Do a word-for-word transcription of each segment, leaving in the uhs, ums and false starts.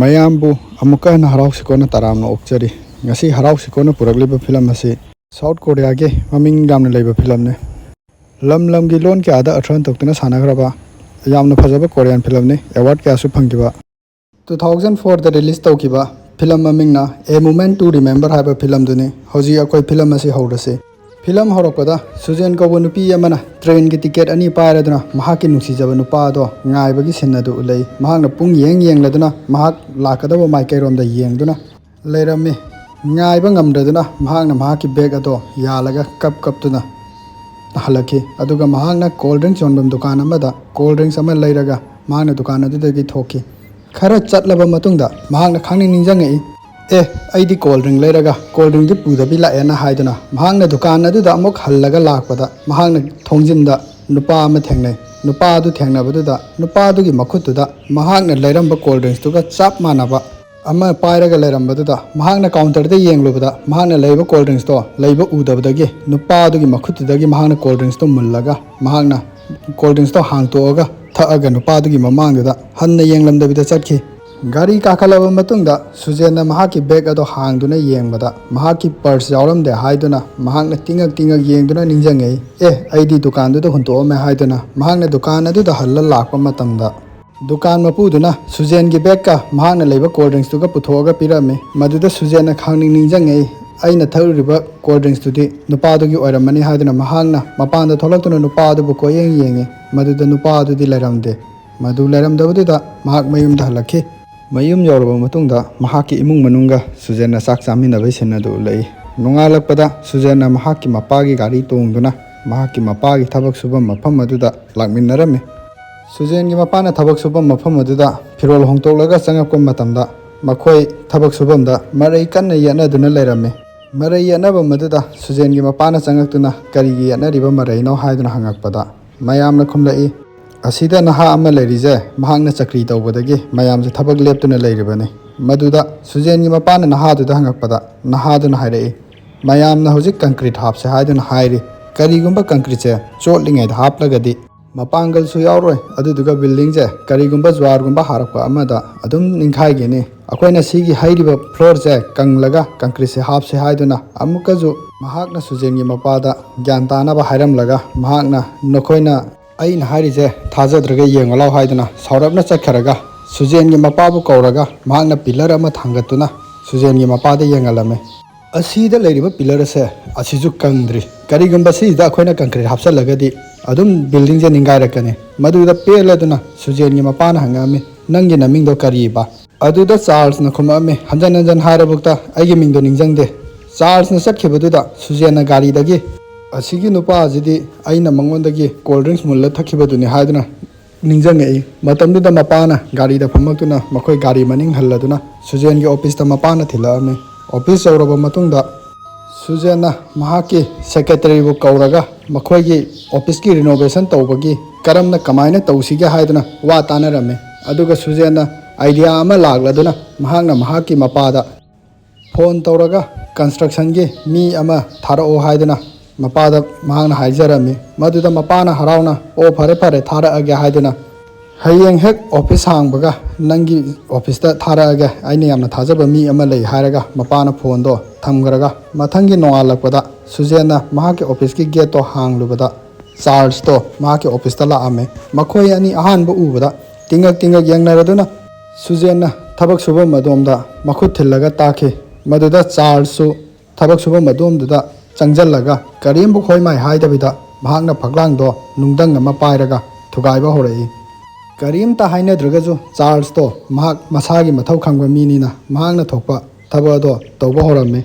ꯃꯌꯥꯝꯕꯨ ꯑꯃꯨꯛꯀ ꯍꯟꯅ ꯍꯔꯥꯎ ꯁꯤꯀꯣꯟꯅ ꯇꯔꯥꯝꯅ ꯑꯣꯛꯆꯔꯤ꯫ ꯉꯁꯤ ꯍꯔꯥꯎ ꯁꯤꯀꯣꯟꯅ ꯄꯨꯔꯛꯂꯤꯕ ꯐꯤꯂꯝ ꯑꯁꯤ ꯁꯥꯎꯠ ꯀꯣꯔꯤꯌꯥꯒꯤ ꯃꯃꯤꯡ ꯌꯥꯝꯅ ꯂꯩꯕ ꯐꯤꯂꯝꯅꯤ꯫ ꯂꯝ ꯂꯝꯒꯤ ꯂꯣꯟ ꯀꯌꯥꯗ ꯑꯊ꯭ꯔ ꯍꯟꯗꯣꯛꯇꯨꯅ ꯁꯥꯟꯅꯈ꯭ꯔꯕ ꯌꯥꯝꯅ ꯐꯖꯕ ꯀꯣꯔꯤꯌꯥꯟ ꯐꯤꯂꯝꯅꯤ꯫ ꯑꯦꯋꯥꯔꯗ ꯀꯌꯥꯁꯨ ꯐꯪꯈꯤꯕ꯫ Two thousand fourꯗ ꯔꯤꯂꯤꯁ ꯇꯧꯈꯤꯕ ꯐꯤꯂꯝ ꯃꯃꯤꯡꯅ A Moment to Remember ꯍꯥꯏꯕ ꯐꯤꯂꯝꯗꯨꯅꯤ꯫ ꯍꯧꯖꯤꯛ ꯑꯩꯈꯣꯏ ꯐꯤꯂꯝ ꯑꯁꯤ ꯍꯧꯔꯁꯤ꯫ ꯐꯤꯂꯝ ꯍꯧꯔꯛꯄꯗ ꯁꯨꯖꯦꯟ ꯀꯧꯕ ꯅꯨꯄꯤ ꯑꯃꯅ ꯇ꯭ꯔꯦꯟꯒꯤ ꯇꯤꯀꯦꯠ ꯑꯅꯤ ꯄꯥꯏꯔꯗꯨꯅ ꯃꯍꯥꯛꯀꯤ ꯅꯨꯡꯁꯤꯖꯕ ꯅꯨꯄꯥ ꯑꯗꯣ ꯉꯥꯏꯕꯒꯤ ꯁꯤꯟ ꯑꯗꯨ ꯎꯠꯂꯛꯏ꯫ ꯃꯍꯥꯛꯅ ꯄꯨꯡ ꯌꯦꯡ ꯌꯦꯡꯂꯗꯨꯅ ꯃꯍꯥꯛ ꯂꯥꯛꯀꯗꯕ ꯃꯥꯏꯀꯩꯔꯣꯝꯗ ꯌꯦꯡꯗꯨꯅ ꯂꯩꯔꯝꯃꯤ꯫ ꯉꯥꯏꯕ ꯉꯝꯗ꯭ꯔꯗꯨꯅ ꯃꯍꯥꯛꯅ ꯃꯍꯥꯛꯀꯤ ꯕꯦꯒ ꯑꯗꯣ ꯌꯥꯜꯂꯒ ꯀꯞ ꯀꯞꯇꯨꯅ ꯍꯜꯂꯛꯈꯤ꯫ ꯑꯗꯨꯒ ꯃꯍꯥꯛꯅ ꯀꯣꯜ ꯗ꯭ꯔꯤꯡꯛꯁ ꯌꯣꯟꯐꯝ ꯗꯨꯀꯥꯟ ꯑꯃꯗ ꯀꯣꯜ ꯗ꯭ꯔꯤꯡꯛꯁ ꯑꯃ ꯂꯩꯔꯒ ꯃꯍꯥꯛꯅ ꯗꯨꯀꯥꯟ ꯑꯗꯨꯗꯒꯤ ꯊꯣꯛꯈꯤ꯫ ꯈꯔ ꯆꯠꯂꯕ ꯃꯇꯨꯡꯗ ꯃꯍꯥꯛꯅ ꯈꯪꯅꯤꯡ ꯅꯤꯡꯁꯤꯡꯉꯛꯏ, "ꯑꯦ, ꯑꯩꯗꯤ ꯀꯣꯜ ꯗ꯭ꯔꯤꯡꯛ ꯂꯩꯔꯒ ꯀꯣꯜ ꯗ꯭ꯔꯤꯡꯛꯇꯤ ꯄꯨꯗꯕꯤ ꯂꯥꯛꯑꯦꯅ" ꯍꯥꯏꯗꯨꯅ ꯃꯍꯥꯛꯅ ꯗꯨꯀꯥꯟ ꯑꯗꯨꯗ ꯑꯃꯨꯛ ꯍꯜꯂꯒ ꯂꯥꯛꯄꯗ ꯃꯍꯥꯛꯅ ꯊꯣꯡꯖꯤꯟꯗ ꯅꯨꯄꯥ ꯑꯃ ꯊꯦꯡꯅꯩ꯫ ꯅꯨꯄꯥ ꯑꯗꯨ ꯊꯦꯡꯅꯕꯗꯨꯗ ꯅꯨꯄꯥꯗꯨꯒꯤ ꯃꯈꯨꯠꯇꯨꯗ ꯃꯍꯥꯛꯅ ꯂꯩꯔꯝꯕ ꯀꯣꯜ ꯗ꯭ꯔꯤꯡꯛꯁꯇꯨꯒ ꯆꯞ ꯃꯥꯟꯅꯕ ꯑꯃ ꯄꯥꯏꯔꯒ ꯂꯩꯔꯝꯕꯗꯨꯗ ꯃꯍꯥꯛꯅ ꯀꯥꯎꯟꯇꯔꯗ ꯌꯦꯡꯂꯨꯕꯗ ꯃꯍꯥꯛꯅ ꯂꯩꯕ ꯀꯣꯜ ꯗ꯭ꯔꯤꯡꯛꯁꯇꯣ ꯂꯩꯕ ꯎꯗꯕꯗꯒꯤ ꯅꯨꯄꯥꯗꯨꯒꯤ ꯃꯈꯨꯠꯇꯨꯗꯒꯤ ꯃꯍꯥꯛꯅ ꯀꯣꯜ ꯗ꯭ꯔꯤꯡꯛꯁꯇꯣ ꯃꯨꯜꯂꯒ ꯃꯍꯥꯛꯅ ꯀꯣꯜ ꯗ꯭ꯔꯤꯡꯛꯁꯇꯣ ꯍꯥꯡꯇꯣꯛꯑꯒ ꯊꯛꯑꯒ ꯅꯨꯄꯥꯗꯨꯒꯤ ꯃꯃꯥꯡꯗꯨꯗ ꯍꯟꯅ ꯌꯦꯡꯂꯝꯗꯕꯤꯗ ꯆꯠꯈꯤ꯫ ꯒꯥꯔꯤ ꯀꯥꯈꯠꯂꯕ ꯃꯇꯨꯡꯗ ꯁꯨꯖꯦꯟꯅ ꯃꯍꯥꯛꯀꯤ ꯕꯦꯒ ꯑꯗꯣ ꯍꯥꯡꯗꯨꯅ ꯌꯦꯡꯕꯗ ꯃꯍꯥꯛꯀꯤ ꯄꯔꯁ ꯌꯥꯎꯔꯝꯗꯦ ꯍꯥꯏꯗꯨꯅ ꯃꯍꯥꯛꯅ ꯇꯤꯡꯉꯛ ꯇꯤꯡꯉꯛ ꯌꯦꯡꯗꯨꯅ ꯅꯤꯡꯁꯤꯡꯉꯛꯏ꯫ "ꯑꯦ, ꯑꯩꯗꯤ ꯗꯨꯀꯥꯟꯗꯨꯗ ꯍꯨꯟꯇꯣꯛꯑꯝꯃꯦ" ꯍꯥꯏꯗꯨꯅ ꯃꯍꯥꯛꯅ ꯗꯨꯀꯥꯟ ꯑꯗꯨꯗ ꯍꯜꯂ ꯂꯥꯛꯄ ꯃꯇꯝꯗ ꯗꯨꯀꯥꯟ ꯃꯄꯨꯗꯨꯅ ꯁꯨꯖꯦꯟꯒꯤ ꯕꯦꯒꯀ ꯃꯍꯥꯛꯅ ꯂꯩꯕ ꯀꯣꯜ ꯗ꯭ꯔꯤꯡꯛꯁꯇꯨꯒ ꯄꯨꯊꯣꯛꯑꯒ ꯄꯤꯔꯝꯃꯤ꯫ ꯃꯗꯨꯗ ꯁꯨꯖꯦꯟꯅ ꯈꯪꯅꯤꯡ ꯅꯤꯡꯁꯤꯡꯉꯛꯏ, "ꯑꯩꯅ ꯊꯛꯂꯨꯔꯤꯕ ꯀꯣꯜ ꯗ꯭ꯔꯤꯡꯛꯁꯇꯨꯗꯤ ꯅꯨꯄꯥꯗꯨꯒꯤ ꯑꯣꯏꯔꯝꯃꯅꯤ" ꯍꯥꯏꯗꯨꯅ ꯃꯍꯥꯛꯅ ꯃꯄꯥꯟꯗ ꯊꯣꯛꯂꯛꯇꯨꯅ ꯅꯨꯄꯥ ꯑꯗꯨꯕꯨ ꯀꯣꯏꯌꯦꯡ ꯌꯦꯡꯉꯤ꯫ ꯃꯗꯨꯗ ꯅꯨꯄꯥ ꯑꯗꯨꯗꯤ ꯂꯩꯔꯝꯗꯦ꯫ ꯃꯗꯨ ꯂꯩꯔꯝꯗꯕꯗꯨꯗ ꯃꯍꯥꯛ ꯃꯌꯨꯝꯗ ꯍꯜꯂꯛꯈꯤ꯫ ꯃꯌꯨꯝ ꯌꯧꯔꯕ ꯃꯇꯨꯡꯗ ꯃꯍꯥꯛꯀꯤ ꯏꯃꯨꯡ ꯃꯅꯨꯡꯒ ꯁꯨꯖꯦꯟꯅ ꯆꯥꯛ ꯆꯥꯃꯤꯟꯅꯕꯒꯤ ꯁꯤꯟ ꯑꯗꯨ ꯎꯠꯂꯛꯏ꯫ ꯅꯣꯡꯉꯥꯜꯂꯛꯄꯗ ꯁꯨꯖꯦꯟꯅ ꯃꯍꯥꯛꯀꯤ ꯃꯄꯥꯒꯤ ꯒꯥꯔꯤ ꯇꯣꯡꯗꯨꯅ ꯃꯍꯥꯛꯀꯤ ꯃꯄꯥꯒꯤ ꯊꯕꯛ ꯁꯨꯐꯝ ꯃꯐꯝ ꯑꯗꯨꯗ ꯂꯥꯛꯃꯤꯟꯅꯔꯝꯃꯤ꯫ ꯁꯨꯖꯦꯟꯒꯤ ꯃꯄꯥꯅ ꯊꯕꯛ ꯁꯨꯐꯝ ꯃꯐꯝ ꯑꯗꯨꯗ ꯐꯤꯔꯣꯜ ꯍꯣꯡꯗꯣꯛꯂꯒ ꯆꯪꯉꯛꯄ ꯃꯇꯝꯗ ꯃꯈꯣꯏ ꯊꯕꯛ ꯁꯨꯐꯝꯗ ꯃꯔꯩ ꯀꯟꯅ ꯌꯦꯠꯅꯗꯨꯅ ꯂꯩꯔꯝꯃꯤ꯫ ꯃꯔꯩ ꯌꯦꯠꯅꯕ ꯑꯗꯨꯗ ꯁꯨꯖꯦꯟꯒꯤ ꯃꯄꯥꯅ ꯆꯪꯉꯛꯇꯨꯅ "ꯀꯔꯤꯒꯤ ꯌꯦꯠꯅꯔꯤꯕ ꯃꯔꯩꯅꯣ?" ꯍꯥꯏꯗꯨꯅ ꯍꯪꯉꯛꯄꯗ ꯃꯌꯥꯝꯅ ꯈꯨꯝꯂꯛꯏ, "ꯑꯁꯤꯗ ꯅꯍꯥ ꯑꯃ ꯂꯩꯔꯤꯁꯦ ꯃꯍꯥꯛꯅ ꯆꯀ꯭ꯔꯤ ꯇꯧꯕꯗꯒꯤ ꯃꯌꯥꯝꯁꯦ ꯊꯕꯛ ꯂꯦꯞꯇꯨꯅ ꯂꯩꯔꯤꯕꯅꯤ"꯫ ꯃꯗꯨꯗ ꯁꯨꯖꯦꯟꯒꯤ ꯃꯄꯥꯅ ꯅꯍꯥꯗꯨꯗ ꯍꯪꯉꯛꯄꯗ ꯅꯍꯥꯗꯨꯅ ꯍꯥꯏꯔꯛꯏ, "ꯃꯌꯥꯝꯅ ꯍꯧꯖꯤꯛ ꯀꯪꯀ꯭ꯔꯤꯠ ꯍꯥꯞꯁꯦ ꯍꯥꯏꯗꯨꯅ ꯍꯥꯏꯔꯤ꯫ ꯀꯔꯤꯒꯨꯝꯕ ꯀꯪꯀ꯭ꯔꯤꯠꯁꯦ ꯆꯣꯠꯂꯤꯉꯩꯗ ꯍꯥꯞꯂꯒꯗꯤ ꯃꯄꯥꯡꯒꯜꯁꯨ ꯌꯥꯎꯔꯣꯏ꯫ ꯑꯗꯨꯗꯨꯒ buildingꯁꯦ ꯀꯔꯤꯒꯨꯝꯕ ꯖ꯭ꯋꯥꯔꯒꯨꯝꯕ ꯍꯥꯔꯛꯄ ꯑꯃꯗ ꯑꯗꯨꯝ ꯅꯤꯡꯈꯥꯏꯒꯅꯤ꯫ ꯑꯩꯈꯣꯏꯅ ꯁꯤꯒꯤ ꯍꯩꯔꯤꯕ floorꯁꯦ ꯀꯪꯂꯒ concreteꯁꯦ ꯍꯥꯞꯁꯦ ꯍꯥꯏꯗꯨꯅ ꯑꯃꯨꯛꯀꯁꯨ ꯃꯍꯥꯛꯅ ꯁꯨꯖꯦꯟꯒꯤ ꯃꯄꯥꯗ ꯒ꯭ꯌꯥꯟ ꯇꯥꯅꯕ ꯍꯥꯏꯔꯝꯂꯒ, ꯃꯍꯥꯛꯅ "ꯅꯈꯣꯏꯅ ꯑꯩꯅ ꯍꯥꯏꯔꯤꯁꯦ ꯊꯥꯖꯗ꯭ꯔꯒ ꯌꯦꯡꯉꯨ ꯂꯥꯎ" ꯍꯥꯏꯗꯨꯅ ꯁꯥꯎꯔꯞꯅ ꯆꯠꯈ꯭ꯔꯒ, ꯁꯨꯖꯦꯟꯒꯤ ꯃꯄꯥꯕꯨ ꯀꯧꯔꯒ ꯃꯍꯥꯛꯅ pillar ꯑꯃ ꯊꯥꯡꯒꯠꯇꯨꯅ ꯁꯨꯖꯦꯟꯒꯤ ꯃꯄꯥꯗ ꯌꯦꯡꯍꯜꯂꯝꯃꯤ꯫ ꯑꯁꯤꯗ ꯂꯩꯔꯤꯕ pillar ꯑꯁꯦ ꯑꯁꯤꯁꯨ ꯀꯪꯗ꯭ꯔꯤ꯫ ꯀꯔꯤꯒꯨꯝꯕ ꯁꯤꯁꯤꯗ ꯑꯩꯈꯣꯏꯅ concrete ꯍꯥꯞꯆꯜꯂꯒꯗꯤ ꯑꯗꯨꯝ buildingꯁꯦ ꯅꯤꯡꯒꯥꯏꯔꯛꯀꯅꯤ꯫ ꯃꯗꯨꯗ ꯄꯦꯜꯂꯗꯨꯅ ꯁꯨꯖꯦꯟꯒꯤ ꯃꯄꯥꯅ ꯍꯪꯉꯛꯑꯝꯃꯤ, "ꯅꯪꯒꯤ ꯅꯃꯤꯡꯗꯣ ꯀꯔꯤꯕ?" ꯑꯗꯨꯗ ꯆꯥꯔꯜꯁꯅ ꯈꯨꯝꯃꯛꯑꯝꯃꯤ, "ꯍꯟꯖꯟ ꯍꯟꯖꯟ ꯍꯥꯏꯔꯕꯨꯛꯇ ꯑꯩꯒꯤ ꯃꯤꯡꯗꯣ ꯅꯤꯡꯁꯤꯡꯗꯦ꯫" ꯆꯥꯔꯜꯁꯅ ꯆꯠꯈꯤꯕꯗꯨꯗ ꯁꯨꯖꯦꯟꯅ ꯒꯥꯔꯤꯗꯒꯤ, "ꯑꯁꯤꯒꯤ ꯅꯨꯄꯥ ꯑꯁꯤꯗꯤ ꯑꯩꯅ ꯃꯉꯣꯟꯗꯒꯤ cold drinks ꯃꯨꯜꯂ ꯊꯛꯈꯤꯕꯗꯨꯅꯤ" ꯍꯥꯏꯗꯨꯅ ꯅꯤꯡꯁꯤꯡꯉꯛꯏ꯫ ꯃꯇꯝꯗꯨꯗ ꯃꯄꯥꯅ ꯒꯥꯔꯤꯗ ꯐꯝꯃꯛꯇꯨꯅ ꯃꯈꯣꯏ ꯒꯥꯔꯤ ꯃꯅꯤꯡ ꯍꯜꯂꯗꯨꯅ ꯁꯨꯖꯦꯟꯒꯤ officeꯇ ꯃꯄꯥꯅ ꯊꯤꯜꯂꯛꯑꯝꯃꯤ꯫ Office ꯌꯧꯔꯕ ꯃꯇꯨꯡꯗ ꯁꯨꯖꯦꯟꯅ ꯃꯍꯥꯛꯀꯤ secretaryꯕꯨ ꯀꯧꯔꯒ ꯃꯈꯣꯏꯒꯤ officeꯀꯤ renovation ꯇꯧꯕꯒꯤ ꯀꯔꯝꯅ ꯀꯃꯥꯏꯅ ꯇꯧꯁꯤꯒꯦ ꯍꯥꯏꯗꯨꯅ ꯋꯥ ꯇꯥꯅꯔꯝꯃꯤ꯫ ꯑꯗꯨꯒ ꯁꯨꯖꯦꯟꯅ idea ꯑꯃ ꯂꯥꯛꯂꯗꯨꯅ ꯃꯍꯥꯛꯅ ꯃꯍꯥꯛꯀꯤ ꯃꯄꯥꯗ phone ꯇꯧꯔꯒ constructionꯒꯤ ꯃꯤ ꯑꯃ ꯊꯥꯔꯛꯑꯣ ꯍꯥꯏꯗꯨꯅ ꯃꯄꯥꯗ ꯃꯍꯥꯛꯅ ꯍꯥꯏꯖꯔꯝꯃꯤ꯫ ꯃꯗꯨꯗ ꯃꯄꯥꯅ ꯍꯔꯥꯎꯅ, "ꯑꯣ, ꯐꯔꯦ ꯐꯔꯦ, ꯊꯥꯔꯛꯑꯒꯦ" ꯍꯥꯏꯗꯨꯅ, "ꯍꯌꯦꯡ ꯍꯦꯛ office ꯍꯥꯡꯕꯒ ꯅꯪꯒꯤ officeꯇ ꯊꯥꯔꯛꯑꯒꯦ, ꯑꯩꯅ ꯌꯥꯝꯅ ꯊꯥꯖꯕ ꯃꯤ ꯑꯃ ꯂꯩ" ꯍꯥꯏꯔꯒ ꯃꯄꯥꯅ phoneꯗꯣ ꯊꯝꯈ꯭ꯔꯒ, ꯃꯊꯪꯒꯤ ꯅꯣꯡꯉꯥꯜꯂꯛꯄꯗ ꯁꯨꯖꯦꯟꯅ ꯃꯍꯥꯛꯀꯤ officeꯀꯤ gateꯇꯣ ꯍꯥꯡꯂꯨꯕꯗ ꯆꯥꯔꯜꯁꯇꯣ ꯃꯍꯥꯛꯀꯤ officeꯇ ꯂꯥꯛꯑꯝꯃꯦ꯫ ꯃꯈꯣꯏ ꯑꯅꯤ ꯑꯍꯥꯟꯕ ꯎꯕꯗ ꯇꯤꯡꯉꯛ ꯇꯤꯡꯉꯛ ꯌꯦꯡꯅꯔꯗꯨꯅ ꯁꯨꯖꯦꯟꯅ ꯊꯕꯛ ꯁꯨꯐꯝ ꯑꯗꯣꯝꯗ ꯃꯈꯨꯠ ꯊꯤꯜꯂꯒ ꯇꯥꯛꯈꯤ꯫ ꯃꯗꯨꯗ ꯆꯥꯔꯜꯁꯁꯨ ꯊꯕꯛ ꯁꯨꯐꯝ ꯑꯗꯣꯝꯗꯨꯗ ꯆꯪꯁꯤꯜꯂꯒ ꯀꯔꯤꯝꯕꯨ ꯈꯣꯏꯃꯥꯏ ꯍꯥꯏꯗꯕꯤꯗ ꯃꯍꯥꯛꯅ ꯐꯛꯂꯥꯡꯗꯣ ꯅꯨꯡꯗꯪ ꯑꯃ ꯄꯥꯏꯔꯒ ꯊꯨꯒꯥꯏꯕ ꯍꯧꯔꯛꯏ꯫ ꯀꯔꯤꯝꯇ ꯍꯥꯏꯅꯗ꯭ꯔꯒꯁꯨ ꯆꯥꯔꯜꯁꯇꯣ ꯃꯍꯥꯛ ꯃꯁꯥꯒꯤ ꯃꯊꯧ ꯈꯪꯕ ꯃꯤꯅꯤꯅ ꯃꯍꯥꯛꯅ ꯊꯣꯛꯄ ꯊꯕꯛ ꯑꯗꯣ ꯇꯧꯕ ꯍꯧꯔꯝꯃꯤ꯫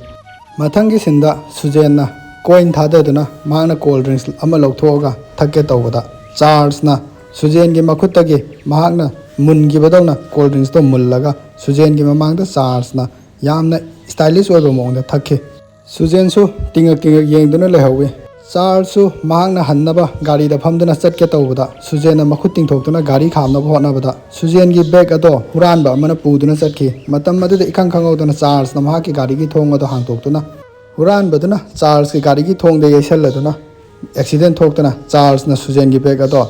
ꯃꯊꯪꯒꯤ sceneꯗ ꯁꯨꯖꯦꯟꯅ coin ꯊꯥꯗꯗꯨꯅ ꯃꯍꯥꯛꯅ cold drinks ꯑꯃ ꯂꯧꯊꯣꯛꯑꯒ ꯊꯛꯀꯦ ꯇꯧꯕꯗ ꯆꯥꯔꯜꯁꯅ ꯁꯨꯖꯦꯟꯒꯤ ꯃꯈꯨꯠꯇꯒꯤ ꯃꯍꯥꯛꯅ ꯃꯨꯟꯈꯤꯕꯗꯧꯅ cold drinksꯇꯣ ꯃꯨꯜꯂꯒ ꯁꯨꯖꯦꯟꯒꯤ ꯃꯃꯥꯡꯗ ꯆꯥꯔꯜꯁꯅ ꯌꯥꯝꯅ stylish ꯑꯣꯏꯕ ꯃꯑꯣꯡꯗ ꯊꯛꯈꯤ꯫ ꯁꯨꯖꯦꯟꯁꯨ ꯇꯤꯡꯉꯛ ꯇꯤꯡꯉꯛ ꯌꯦꯡꯗꯨꯅ ꯂꯩꯍꯧꯏ꯫ ꯆꯥꯔꯜꯁꯁꯨ ꯃꯍꯥꯛꯅ ꯍꯟꯅꯕ ꯒꯥꯔꯤꯗ ꯐꯝꯗꯨꯅ ꯆꯠꯀꯦ ꯇꯧꯕꯗ ꯁꯨꯖꯦꯟꯅ ꯃꯈꯨꯠ ꯇꯤꯡꯊꯣꯛꯇꯨꯅ ꯒꯥꯔꯤ ꯈꯥꯝꯅꯕ ꯍꯣꯠꯅꯕꯗ ꯁꯨꯖꯦꯟꯒꯤ bag ꯑꯗꯣ ꯍꯨꯔꯥꯟꯕ ꯑꯃꯅ ꯄꯨꯗꯨꯅ ꯆꯠꯈꯤ꯫ ꯃꯇꯝ ꯑꯗꯨꯗ ꯏꯈꯪ ꯈꯪꯍꯧꯗꯅ ꯆꯥꯔꯜꯁꯅ ꯃꯍꯥꯛꯀꯤ ꯒꯥꯔꯤꯒꯤ ꯊꯣꯡ ꯑꯗꯨ ꯍꯥꯡꯗꯣꯛꯇꯨꯅ ꯍꯨꯔꯥꯟꯕꯗꯨꯅ ꯆꯥꯔꯜꯁꯀꯤ ꯒꯥꯔꯤꯒꯤ ꯊꯣꯡꯗ ꯌꯩꯁꯜꯂꯗꯨꯅ ꯑꯦꯛꯁꯤꯗꯦꯟ ꯊꯣꯛꯇꯅ ꯆꯥꯔꯜꯁꯅ ꯁꯨꯖꯦꯟꯒꯤ ꯕꯦꯒ ꯑꯗꯣ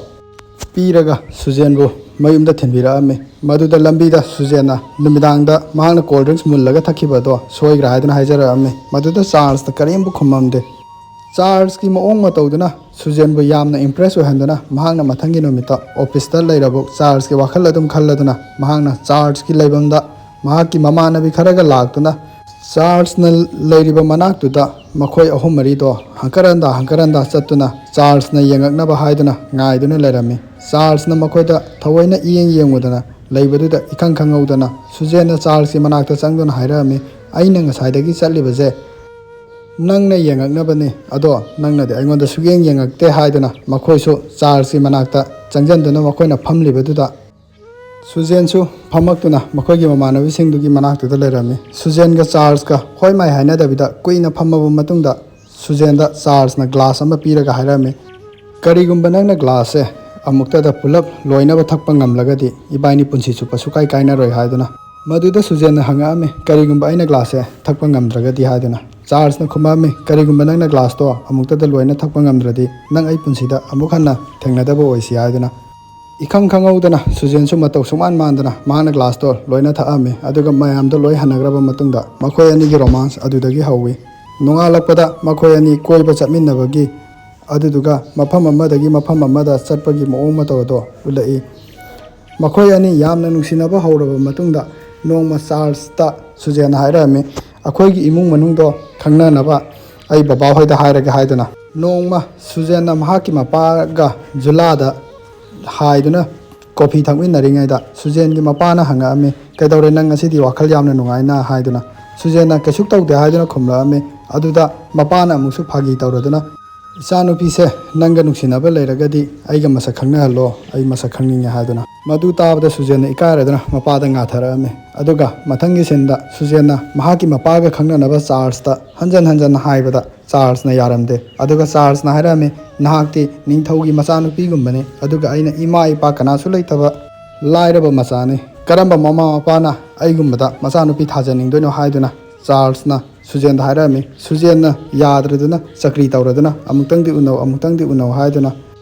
ꯄꯤꯔꯒ ꯁꯨꯖꯦꯟꯕꯨ ꯃꯌꯨꯝꯗ ꯊꯤꯟꯕꯤꯔꯛꯑꯝꯃꯤ꯫ ꯃꯗꯨꯗ ꯂꯝꯕꯤꯗ ꯁꯨꯖꯦꯟꯅ ꯅꯨꯃꯤꯗꯥꯡꯗ ꯃꯍꯥꯛꯅ ꯀꯣꯜ ꯗ꯭ꯔꯤꯡꯁ ꯃꯨꯜꯂꯒ ꯊꯛꯈꯤꯕ ꯑꯗꯣ ꯁꯣꯏꯈ꯭ꯔꯥ ꯍꯥꯏꯗꯨꯅ ꯍꯥꯏꯖꯔꯛꯑꯝꯃꯤ꯫ ꯃꯗꯨꯗ ꯆꯥꯔꯜꯁꯅ ꯀꯔꯤꯝꯕꯨ ꯈꯨꯝꯃꯝꯗꯦ꯫ ꯆꯥꯔꯜꯁꯀꯤ ꯃꯑꯣꯡ ꯃꯇꯧꯗꯨꯅ ꯁꯨꯖꯦꯟꯕꯨ ꯌꯥꯝꯅ ꯏꯝꯄ꯭ꯔꯦꯁ ꯑꯣꯏꯍꯟꯗꯨꯅ ꯃꯍꯥꯛꯅ ꯃꯊꯪꯒꯤ ꯅꯨꯃꯤꯠꯇ ꯑꯣꯐꯤꯁꯇ ꯂꯩꯔꯕ ꯆꯥꯔꯜꯁꯀꯤ ꯋꯥꯈꯜ ꯑꯗꯨꯝ ꯈꯜꯂꯗꯨꯅ ꯃꯍꯥꯛꯅ ꯆꯥꯔꯜꯁꯀꯤ ꯂꯩꯐꯝꯗ ꯃꯍꯥꯛꯀꯤ ꯃꯃꯥꯟꯅꯕꯤ ꯈꯔꯒ ꯂꯥꯛꯇꯨꯅ ꯆꯥꯔꯜꯁꯅ ꯂꯩꯔꯤꯕ ꯃꯅꯥꯛꯇꯨꯗ ꯃꯈꯣꯏ ꯑꯍꯨꯝ ꯃꯔꯤꯗꯣ ꯍꯪꯀꯠ ꯍꯟꯗ ꯍꯪꯀꯠ ꯍꯟꯗ ꯆꯠꯇꯨꯅ ꯆꯥꯔꯜꯁꯅ ꯌꯦꯡꯉꯛꯅꯕ ꯍꯥꯏꯗꯨꯅ ꯉꯥꯏꯗꯨꯅ ꯂꯩꯔꯝꯃꯤ꯫ ꯆꯥꯔꯜꯁꯅ ꯃꯈꯣꯏꯗ ꯊꯑꯣꯏꯅ ꯏꯌꯦꯡ ꯌꯦꯡꯉꯨꯗꯅ ꯂꯩꯕꯗꯨꯗ ꯏꯈꯪ ꯈꯪꯍꯧꯗꯅ ꯁꯨꯖꯦꯟꯅ ꯆꯥꯔꯜꯁꯀꯤ ꯃꯅꯥꯛꯇ ꯆꯪꯗꯨꯅ ꯍꯥꯏꯔꯛꯑꯝꯃꯤ, "ꯑꯩꯅ ꯉꯁꯥꯏꯗꯒꯤ ꯆꯠꯂꯤꯕꯁꯦ ꯅꯪꯅ ꯌꯦꯡꯉꯛꯅꯕꯅꯤ, ꯑꯗꯣ ꯅꯪꯅꯗꯤ ꯑꯩꯉꯣꯟꯗ ꯁꯨꯛꯌꯦꯡ ꯌꯦꯡꯉꯛꯇꯦ" ꯍꯥꯏꯗꯨꯅ ꯃꯈꯣꯏꯁꯨ ꯆꯥꯔꯜꯁꯀꯤ ꯃꯅꯥꯛꯇ ꯆꯪꯁꯤꯟꯗꯨꯅ ꯃꯈꯣꯏꯅ ꯐꯝꯂꯤꯕꯗꯨꯗ ꯁꯨꯖꯦꯟꯁꯨ ꯐꯝꯃꯛꯇꯨꯅ ꯃꯈꯣꯏꯒꯤ ꯃꯃꯥꯟꯅꯕꯤꯁꯤꯡꯗꯨꯒꯤ ꯃꯅꯥꯛꯇꯨꯗ ꯂꯩꯔꯝꯃꯤ꯫ ꯁꯨꯖꯦꯟꯒ ꯆꯥꯔꯜꯁꯀ ꯍꯣꯏ ꯃꯥꯏ ꯍꯥꯏꯅꯗꯕꯤꯗ ꯀꯨꯏꯅ ꯐꯝꯃꯕ ꯃꯇꯨꯡꯗ ꯁꯨꯖꯦꯟꯗ ꯆꯥꯔꯜꯁꯅ ꯒ꯭ꯂꯥꯁ ꯑꯃ ꯄꯤꯔꯒ ꯍꯥꯏꯔꯝꯃꯤ, "ꯀꯔꯤꯒꯨꯝꯕ ꯅꯪꯅ ꯒ꯭ꯂꯥꯁꯁꯦ ꯑꯃꯨꯛꯇꯗ ꯄꯨꯂꯞ ꯂꯣꯏꯅꯕ ꯊꯛꯄ ꯉꯝꯂꯒꯗꯤ ꯏꯕꯥꯏꯅꯤ ꯄꯨꯟꯁꯤ ꯆꯨꯞꯄ ꯁꯨꯀꯥꯏ ꯀꯥꯏꯅꯔꯣꯏ" ꯍꯥꯏꯗꯨꯅ꯫ ꯃꯗꯨꯗ ꯁꯨꯖꯦꯟꯅ ꯍꯪꯉꯛꯑꯝꯃꯤ, "ꯀꯔꯤꯒꯨꯝꯕ ꯑꯩꯅ ꯒ꯭ꯂꯥꯁꯁꯦ ꯊꯛꯄ ꯉꯝꯗ꯭ꯔꯒꯗꯤ?" ꯍꯥꯏꯗꯨꯅ꯫ ꯆꯥꯔꯜꯁꯅ ꯈꯨꯝꯃꯛꯑꯝꯃꯤ, "ꯀꯔꯤꯒꯨꯝꯕ ꯅꯪꯅ ꯒ꯭ꯂꯥꯁꯇꯣ ꯑꯃꯨꯛꯇꯗ ꯂꯣꯏꯅ ꯊꯛꯄ ꯉꯝꯗ꯭ꯔꯗꯤ ꯅꯪ ꯑꯩ ꯄꯨꯟꯁꯤꯗ ꯑꯃꯨꯛ ꯍꯟꯅ ꯊꯦꯡꯅꯗꯕ ꯑꯣꯏꯁꯤ" ꯍꯥꯏꯗꯨꯅ꯫ ꯏꯈꯪ ꯈꯪꯍꯧꯗꯅ ꯁꯨꯖꯦꯟꯁꯨ ꯃꯇꯧ ꯁꯨꯃꯥꯟ ꯃꯥꯟꯗꯅ ꯃꯍꯥꯛꯅ ꯒ꯭ꯂꯥꯁꯇꯣ ꯂꯣꯏꯅ ꯊꯛꯑꯝꯃꯤ꯫ ꯑꯗꯨꯒ ꯃꯌꯥꯝꯗꯣ ꯂꯣꯏ ꯍꯟꯅꯈ꯭ꯔꯕ ꯃꯇꯨꯡꯗ ꯃꯈꯣꯏ ꯑꯅꯤꯒꯤ ꯔꯣꯃꯥꯟꯁ ꯑꯗꯨꯗꯒꯤ ꯍꯧꯋꯤ꯫ ꯅꯣꯡꯉꯥꯜꯂꯛꯄꯗ ꯃꯈꯣꯏ ꯑꯅꯤ ꯀꯣꯏꯕ ꯆꯠꯃꯤꯟꯅꯕꯒꯤ, ꯑꯗꯨꯗꯨꯒ ꯃꯐꯝ ꯑꯃꯗꯒꯤ ꯃꯐꯝ ꯑꯃꯗ ꯆꯠꯄꯒꯤ ꯃꯑꯣꯡ ꯃꯇꯧ ꯑꯗꯣ ꯎꯠꯂꯛꯏ꯫ ꯃꯈꯣꯏ ꯑꯅꯤ ꯌꯥꯝꯅ ꯅꯨꯡꯁꯤꯅꯕ ꯍꯧꯔꯕ ꯃꯇꯨꯡꯗ ꯅꯣꯡꯃ ꯆꯥꯔꯜꯁꯇ ꯁꯨꯖꯦꯟꯅ ꯍꯥꯏꯔꯛꯑꯝꯃꯤ, "ꯑꯩꯈꯣꯏꯒꯤ ꯏꯃꯨꯡ ꯃꯅꯨꯡꯗꯣ ꯈꯪꯅꯅꯕ ꯑꯩ ꯕꯕꯥꯍꯣꯏꯗ ꯍꯥꯏꯔꯒꯦ" ꯍꯥꯏꯗꯨꯅ꯫ ꯅꯣꯡꯃ ꯁꯨꯖꯦꯟꯅ ꯃꯍꯥꯛꯀꯤ ꯃꯄꯥꯒ ꯖꯨꯂꯥꯗ ꯍꯥꯏꯗꯨꯅ ꯀꯣꯐꯤ ꯊꯛꯃꯤꯟꯅꯔꯤꯉꯩꯗ ꯁꯨꯖꯦꯟꯒꯤ ꯃꯄꯥꯅ ꯍꯪꯉꯛꯑꯝꯃꯤ, "ꯀꯩꯗꯧꯔꯦ ꯅꯪ ꯉꯁꯤꯗꯤ ꯋꯥꯈꯜ ꯌꯥꯝꯅ ꯅꯨꯡꯉꯥꯏꯅ?" ꯍꯥꯏꯗꯨꯅ꯫ ꯁꯨꯖꯦꯟꯅ "ꯀꯩꯁꯨ ꯇꯧꯗꯦ" ꯍꯥꯏꯗꯨꯅ ꯈꯨꯝꯂꯛꯑꯝꯃꯤ꯫ ꯑꯗꯨꯗ ꯃꯄꯥꯅ ꯑꯃꯨꯛꯁꯨ ꯐꯥꯒꯤ ꯇꯧꯔꯗꯨꯅ, "ꯏꯆꯥꯅꯨꯄꯤꯁꯦ ꯅꯪꯒ ꯅꯨꯡꯁꯤꯅꯕ ꯂꯩꯔꯒꯗꯤ ꯑꯩꯒ ꯃꯁꯛ ꯈꯪꯅꯍꯜꯂꯣ, ꯑꯩ ꯃꯁꯛ ꯈꯪꯅꯤꯡꯉꯦ" ꯍꯥꯏꯗꯨꯅ꯫ ꯃꯗꯨ ꯇꯥꯕꯗ ꯁꯨꯖꯦꯟꯅ ꯏꯀꯥꯏꯔꯗꯨꯅ ꯃꯄꯥꯗ ꯉꯥꯊꯔꯛꯑꯝꯃꯤ꯫ ꯑꯗꯨꯒ ꯃꯊꯪꯒꯤ ꯁꯤꯟꯗ ꯁꯨꯖꯦꯟꯅ ꯃꯍꯥꯛꯀꯤ ꯃꯄꯥꯒ ꯈꯪꯅꯅꯕ ꯆꯥꯔꯜꯁꯇ ꯍꯟꯖꯟ ꯍꯟꯖꯟꯅ ꯍꯥꯏꯕꯗ ꯆꯥꯔꯜꯁꯅ ꯌꯥꯔꯝꯗꯦ꯫ ꯑꯗꯨꯒ ꯆꯥꯔꯜꯁꯅ ꯍꯥꯏꯔꯛꯑꯝꯃꯤ, "ꯅꯍꯥꯛꯇꯤ ꯅꯤꯡꯊꯧꯒꯤ ꯃꯆꯥꯅꯨꯄꯤꯒꯨꯝꯕꯅꯤ, ꯑꯗꯨꯒ ꯑꯩꯅ ꯏꯃꯥ ꯏꯄꯥ ꯀꯅꯥꯁꯨ ꯂꯩꯇꯕ ꯂꯥꯏꯔꯕ ꯃꯆꯥꯅꯤ꯫ ꯀꯔꯝꯕ ꯃꯃꯥ ꯃꯄꯥꯅ ꯑꯩꯒꯨꯝꯕꯗ ꯃꯆꯥꯅꯨꯄꯤ ꯊꯥꯖꯅꯤꯡꯗꯣꯏꯅꯣ?" ꯍꯥꯏꯗꯨꯅ ꯆꯥꯔꯜꯁꯅ ꯁꯨꯖꯦꯟꯗ ꯍꯥꯏꯔꯛꯑꯝꯃꯤ꯫ ꯁꯨꯖꯦꯟꯅ ꯌꯥꯗ꯭ꯔꯗꯨꯅ, "ꯆꯀ꯭ꯔꯤ ꯇꯧꯔꯗꯨꯅ ꯑꯃꯨꯛꯇꯪꯗꯤ ꯎꯅꯧ, ꯑꯃꯨꯛꯇꯪꯗꯤ ꯎꯅꯧ" ꯍꯥꯏꯗꯨꯅ,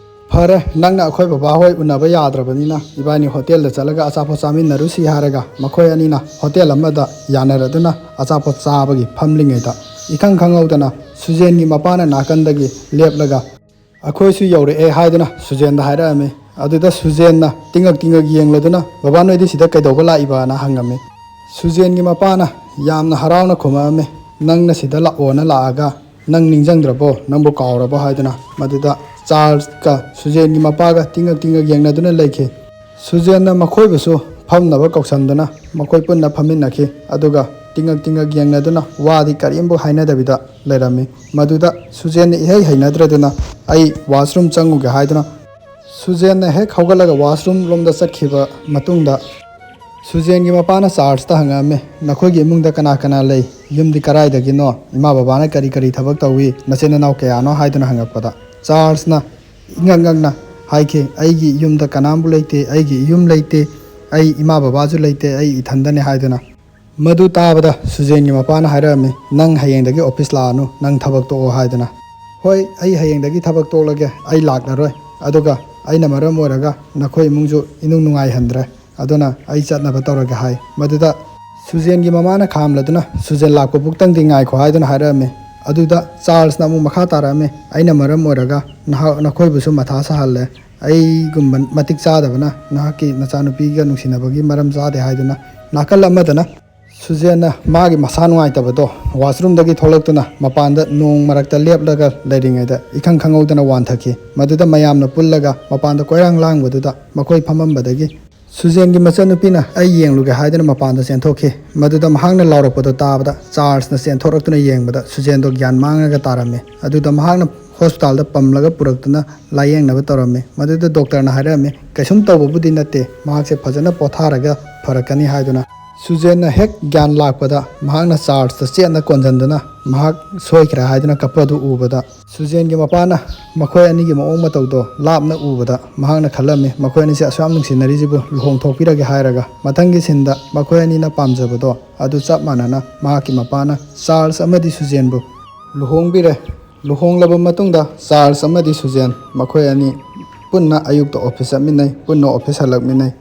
"ꯐꯔꯦ, ꯅꯪꯅ ꯑꯩꯈꯣꯏ ꯕꯕꯥ ꯍꯣꯏ ꯎꯅꯕ ꯌꯥꯗ꯭ꯔꯕꯅꯤꯅ ꯏꯕꯥꯅꯤ ꯍꯣꯇꯦꯜꯗ ꯆꯠꯂꯒ ꯑꯆꯥꯄꯣꯠ ꯆꯥꯃꯤꯟꯅꯔꯨꯁꯤ" ꯍꯥꯏꯔꯒ ꯃꯈꯣꯏ ꯑꯅꯤꯅ ꯍꯣꯇꯦꯜ ꯑꯃꯗ ꯌꯥꯅꯔꯗꯨꯅ ꯑꯆꯥꯄꯣꯠ ꯆꯥꯕꯒꯤ ꯐꯝꯂꯤꯉꯩꯗ, ꯏꯈꯪ ꯈꯪꯍꯧꯗꯅ ꯁꯨꯖꯦꯟꯒꯤ ꯃꯄꯥꯅ ꯅꯥꯀꯟꯗꯒꯤ ꯂꯦꯞꯂꯒ, "ꯑꯩꯈꯣꯏꯁꯨ ꯌꯧꯔꯛꯑꯦ" ꯍꯥꯏꯗꯨꯅ ꯁꯨꯖꯦꯟꯗ ꯍꯥꯏꯔꯛꯑꯝꯃꯤ꯫ ꯑꯗꯨꯗ ꯁꯨꯖꯦꯟꯅ ꯇꯤꯡꯉꯛ ꯇꯤꯡꯉꯛ ꯌꯦꯡꯂꯗꯨꯅ, "ꯕꯕꯥ, ꯅꯣꯏꯗꯤ ꯁꯤꯗ ꯀꯩꯗꯧꯕ ꯂꯥꯛꯏꯕꯅ?" ꯍꯪꯉꯝꯃꯤ꯫ ꯁꯨꯖꯦꯟꯒꯤ ꯃꯄꯥꯅ ꯌꯥꯝꯅ ꯍꯔꯥꯎꯅ ꯈꯨꯝꯃꯛꯑꯝꯃꯤ, "ꯅꯪꯅ ꯁꯤꯗ ꯂꯥꯛꯑꯣꯅ ꯂꯥꯛꯑꯒ ꯅꯪ ꯅꯤꯡꯁꯤꯡꯗ꯭ꯔꯕꯣ? ꯅꯪꯕꯨ ꯀꯥꯎꯔꯕꯣ?" ꯍꯥꯏꯗꯨꯅ꯫ ꯃꯗꯨꯗ ꯆꯥꯔꯜꯁꯀ ꯁꯨꯖꯦꯟꯒꯤ ꯃꯄꯥꯒ ꯇꯤꯡꯉꯛ ꯇꯤꯡꯉꯛ ꯌꯦꯡꯅꯗꯨꯅ ꯂꯩꯈꯤ꯫ ꯁꯨꯖꯦꯟꯅ ꯃꯈꯣꯏꯕꯨꯁꯨ ꯐꯝꯅꯕ ꯀꯧꯁꯟꯗꯨꯅ ꯃꯈꯣꯏ ꯄꯨꯟꯅ ꯐꯝꯃꯤꯟꯅꯈꯤ꯫ ꯑꯗꯨꯒ ꯇꯤꯡꯉꯛ ꯇꯤꯡꯉꯛ ꯌꯦꯡꯅꯗꯨꯅ ꯋꯥꯗꯤ ꯀꯔꯤꯝꯕꯨ ꯍꯥꯏꯅꯗꯕꯤꯗ ꯂꯩꯔꯝꯃꯤ꯫ ꯃꯗꯨꯗ ꯁꯨꯖꯦꯟꯅ ꯏꯍꯩ ꯍꯩꯅꯗ꯭ꯔꯗꯨꯅ, "ꯑꯩ ꯋꯥꯁꯔꯨꯝ ꯆꯪꯉꯨꯒꯦ" ꯍꯥꯏꯗꯨꯅ ꯁꯨꯖꯦꯟꯅ ꯍꯦꯛ ꯍꯧꯒꯠꯂꯒ ꯋꯥꯁꯔꯨꯝ ꯂꯣꯝꯗ ꯆꯠꯈꯤꯕ ꯃꯇꯨꯡꯗ, ꯁꯨꯖꯦꯟꯒꯤ ꯃꯄꯥꯅ ꯆꯥꯔꯜꯁꯇ ꯍꯪꯉꯛꯑꯝꯃꯤ, "ꯅꯈꯣꯏꯒꯤ ꯏꯃꯨꯡꯗ ꯀꯅꯥ ꯀꯅꯥ ꯂꯩ? ꯌꯨꯝꯗꯤ ꯀꯔꯥꯏꯗꯒꯤꯅꯣ? ꯏꯃꯥ ꯕꯕꯥꯅ ꯀꯔꯤ ꯀꯔꯤ ꯊꯕꯛ ꯇꯧꯏ? ꯅꯆꯤꯟ ꯅꯅꯥꯎ ꯀꯌꯥꯅꯣ?" ꯍꯥꯏꯗꯨꯅ ꯍꯪꯉꯛꯄꯗ, ꯆꯥꯔꯜꯁꯅ ꯏꯉꯛ ꯉꯛꯅ ꯍꯥꯏꯈꯤ, "ꯑꯩꯒꯤ ꯌꯨꯝꯗ ꯀꯅꯥꯝꯕꯨ ꯂꯩꯇꯦ, ꯑꯩꯒꯤ ꯌꯨꯝ ꯂꯩꯇꯦ, ꯑꯩ ꯏꯃꯥ ꯕꯕꯥꯁꯨ ꯂꯩꯇꯦ, ꯑꯩ ꯏꯊꯟꯗꯅꯦ" ꯍꯥꯏꯗꯨꯅ꯫ ꯃꯗꯨ ꯇꯥꯕꯗ ꯁꯨꯖꯦꯟꯒꯤ ꯃꯄꯥꯅ ꯍꯥꯏꯔꯛꯑꯝꯃꯤ, "ꯅꯪ ꯍꯌꯦꯡꯗꯒꯤ ꯑꯣꯐꯤꯁ ꯂꯥꯛꯑꯅꯨ, ꯅꯪ ꯊꯕꯛ ꯇꯣꯛꯑꯣ" ꯍꯥꯏꯗꯨꯅ꯫ "ꯍꯣꯏ, ꯑꯩ ꯍꯌꯦꯡꯗꯒꯤ ꯊꯕꯛ ꯇꯣꯛꯂꯒꯦ, ꯑꯩ ꯂꯥꯛꯂꯔꯣꯏ꯫ ꯑꯗꯨꯒ ꯑꯩꯅ ꯃꯔꯝ ꯑꯣꯏꯔꯒ ꯅꯈꯣꯏ ꯏꯃꯨꯡꯁꯨ ꯏꯅꯨꯡ ꯅꯨꯡꯉꯥꯏꯍꯟꯗ꯭ꯔꯦ꯫ ꯑꯗꯨꯅ ꯑꯩ ꯆꯠꯅꯕ ꯇꯧꯔꯒꯦ" ꯍꯥꯏ꯫ ꯃꯗꯨꯗ ꯁꯨꯖꯦꯟꯒꯤ ꯃꯃꯥꯅ ꯈꯥꯝꯂꯗꯨꯅ, "ꯁꯨꯖꯦꯟ ꯂꯥꯛꯄ ꯕꯨꯛꯇꯪꯗꯤ ꯉꯥꯏꯈꯣ" ꯍꯥꯏꯗꯨꯅ ꯍꯥꯏꯔꯛꯑꯝꯃꯤ꯫ ꯑꯗꯨꯗ ꯆꯥꯔꯜꯁꯅ ꯑꯃꯨꯛ ꯃꯈꯥ ꯇꯥꯔꯛꯑꯝꯃꯤ, "ꯑꯩꯅ ꯃꯔꯝ ꯑꯣꯏꯔꯒ ꯅꯍꯥꯛ, ꯅꯈꯣꯏꯕꯨꯁꯨ ꯃꯊꯥ ꯁꯥꯍꯜꯂꯦ꯫ ꯑꯩꯒꯨꯝꯕ ꯃꯇꯤꯛ ꯆꯥꯗꯕꯅ ꯅꯍꯥꯛꯀꯤ ꯅꯆꯥꯅꯨꯄꯤꯒ ꯅꯨꯡꯁꯤꯅꯕꯒꯤ ꯃꯔꯝ ꯆꯥꯗꯦ" ꯍꯥꯏꯗꯨꯅ꯫ ꯅꯥꯀꯜ ꯑꯃꯗꯅ ꯁꯨꯖꯦꯟꯅ ꯃꯥꯒꯤ ꯃꯁꯥ ꯅꯨꯡꯉꯥꯏꯇꯕꯗꯣ ꯋꯥꯁꯔꯨꯝꯗꯒꯤ ꯊꯣꯛꯂꯛꯇꯨꯅ ꯃꯄꯥꯟꯗ ꯅꯣꯡ ꯃꯔꯛꯇ ꯂꯦꯞꯂꯒ ꯂꯩꯔꯤꯉꯩꯗ ꯏꯈꯪ ꯈꯪꯍꯧꯗꯅ ꯋꯥꯟꯊꯈꯤ꯫ ꯃꯗꯨꯗ ꯃꯌꯥꯝꯅ ꯄꯨꯜꯂꯒ ꯃꯄꯥꯟꯗ ꯀꯣꯏꯔꯥꯡ ꯂꯥꯡꯕꯗꯨꯗ ꯃꯈꯣꯏ ꯐꯝꯃꯝꯕꯗꯒꯤ ꯁꯨꯖꯦꯟꯒꯤ ꯃꯆꯟꯅꯨꯄꯤꯅ "ꯑꯩ ꯌꯦꯡꯂꯨꯒꯦ" ꯍꯥꯏꯗꯨꯅ ꯃꯄꯥꯟꯗ ꯆꯦꯟꯊꯣꯛꯈꯤ꯫ ꯃꯗꯨꯗ ꯃꯍꯥꯛꯅ ꯂꯥꯎꯔꯛꯄꯗꯨ ꯇꯥꯕꯗ ꯆꯥꯔꯜꯁꯅ ꯆꯦꯟꯊꯣꯔꯛꯇꯨꯅ ꯌꯦꯡꯕꯗ ꯁꯨꯖꯦꯟꯗꯣ ꯒ꯭ꯌꯥꯟ ꯃꯥꯡꯉꯒ ꯇꯥꯔꯝꯃꯤ꯫ ꯑꯗꯨꯗ ꯃꯍꯥꯛꯅ ꯍꯣꯁꯄꯤꯇꯥꯜꯗ ꯄꯝꯂꯒ ꯄꯨꯔꯛꯇꯨꯅ ꯂꯥꯌꯦꯡꯅꯕ ꯇꯧꯔꯝꯃꯤ꯫ ꯃꯗꯨꯗ ꯗꯣꯛꯇꯔꯅ ꯍꯥꯏꯔꯝꯃꯤ, "ꯀꯩꯁꯨꯝ ꯇꯧꯕꯕꯨꯗꯤ ꯅꯠꯇꯦ, ꯃꯍꯥꯛꯁꯦ ꯐꯖꯅ ꯄꯣꯊꯥꯔꯒ ꯐꯔꯛꯀꯅꯤ" ꯍꯥꯏꯗꯨꯅ꯫ ꯁꯨꯖꯦꯟꯅ ꯍꯦꯛ ꯒ꯭ꯌꯥꯟ ꯂꯥꯛꯄꯗ ꯃꯍꯥꯛꯅ ꯆꯥꯔꯜꯁꯇ ꯆꯦꯠꯅ ꯀꯣꯟꯁꯤꯟꯗꯨꯅ, ꯃꯍꯥꯛ ꯁꯣꯏꯈ꯭ꯔꯦ ꯍꯥꯏꯗꯨꯅ ꯀꯞꯄ ꯑꯗꯨ ꯎꯕꯗ, ꯁꯨꯖꯦꯟꯒꯤ ꯃꯄꯥꯅ ꯃꯈꯣꯏ ꯑꯅꯤꯒꯤ ꯃꯑꯣꯡ ꯃꯇꯧꯗꯣ ꯂꯥꯞꯅ ꯎꯕꯗ, ꯃꯍꯥꯛꯅ ꯈꯜꯂꯝꯃꯤ, ꯃꯈꯣꯏ ꯑꯅꯤꯁꯦ ꯑꯁꯨꯛ ꯌꯥꯝ ꯅꯨꯡꯁꯤꯅꯔꯤꯁꯤꯕꯨ ꯂꯨꯍꯣꯡꯊꯣꯛꯄꯤꯔꯒꯦ ꯍꯥꯏꯔꯒ꯫ ꯃꯊꯪꯒꯤ ꯁꯤꯟꯗ ꯃꯈꯣꯏ ꯑꯅꯤꯅ ꯄꯥꯝꯖꯕꯗꯣ ꯑꯗꯨ ꯆꯞ ꯃꯥꯟꯅꯅ ꯃꯍꯥꯛꯀꯤ ꯃꯄꯥꯅ ꯆꯥꯔꯜꯁ ꯑꯃꯗꯤ ꯁꯨꯖꯦꯟꯕꯨ ꯂꯨꯍꯣꯡꯕꯤꯔꯦ꯫ ꯂꯨꯍꯣꯡꯂꯕ ꯃꯇꯨꯡꯗ ꯆꯥꯔꯜꯁ ꯑꯃꯗꯤ ꯁꯨꯖꯦꯟ ꯃꯈꯣꯏ ꯑꯅꯤ ꯄꯨꯟꯅ ꯑꯌꯨꯛꯇ ꯑꯣꯐꯤꯁ ꯆꯠꯃꯤꯟꯅꯩ, ꯄꯨꯟꯅ ꯑꯣꯐꯤꯁ ꯍꯜꯂꯛꯃꯤꯟꯅꯩ꯫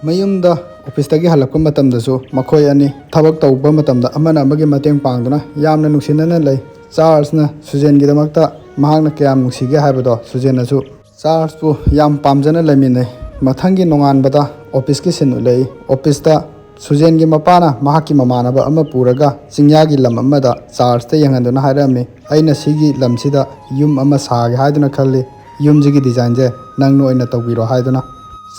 ꯃꯌꯨꯝꯗ ꯑꯣꯐꯤꯁꯇꯒꯤ ꯍꯜꯂꯛꯄ ꯃꯇꯝꯗꯁꯨ ꯃꯈꯣꯏ ꯑꯅꯤ ꯊꯕꯛ ꯇꯧꯕ ꯃꯇꯝꯗ ꯑꯃꯅ ꯑꯃꯒꯤ ꯃꯇꯦꯡ ꯄꯥꯡꯗꯨꯅ ꯌꯥꯝꯅ ꯅꯨꯡꯁꯤꯅꯅ ꯂꯩ꯫ ꯆꯥꯔꯜꯁꯅ ꯁꯨꯖꯦꯟꯒꯤꯗꯃꯛꯇ ꯃꯍꯥꯛꯅ ꯀꯌꯥꯝ ꯅꯨꯡꯁꯤꯒꯦ ꯍꯥꯏꯕꯗꯣ ꯁꯨꯖꯦꯟꯅꯁꯨ ꯆꯥꯔꯜꯁꯄꯨ ꯌꯥꯝ ꯄꯥꯝꯖꯅ ꯂꯩꯃꯤꯟꯅꯩ꯫ ꯃꯊꯪꯒꯤ ꯅꯣꯡꯉꯥꯟꯕꯗ ꯑꯣꯐꯤꯁꯀꯤ ꯁꯤꯟ ꯎꯠꯂꯛꯏ꯫ ꯑꯣꯐꯤꯁꯇ ꯁꯨꯖꯦꯟꯒꯤ ꯃꯄꯥꯅ ꯃꯍꯥꯛꯀꯤ ꯃꯃꯥꯟꯅꯕ ꯑꯃ ꯄꯨꯔꯒ ꯆꯤꯡꯌꯥꯒꯤ ꯂꯝ ꯑꯃꯗ ꯆꯥꯔꯜꯁꯇ ꯌꯦꯡꯍꯟꯗꯨꯅ ꯍꯥꯏꯔꯝꯃꯤ, "ꯑꯩꯅ ꯁꯤꯒꯤ ꯂꯝꯁꯤꯗ ꯌꯨꯝ ꯑꯃ ꯁꯥꯒꯦ ꯍꯥꯏꯗꯨꯅ ꯈꯜꯂꯤ꯫ ꯌꯨꯝꯁꯤꯒꯤ ꯗꯤꯖꯥꯏꯟꯁꯦ ꯅꯪꯅ ꯑꯣꯏꯅ ꯇꯧꯕꯤꯔꯣ" ꯍꯥꯏꯗꯨꯅ꯫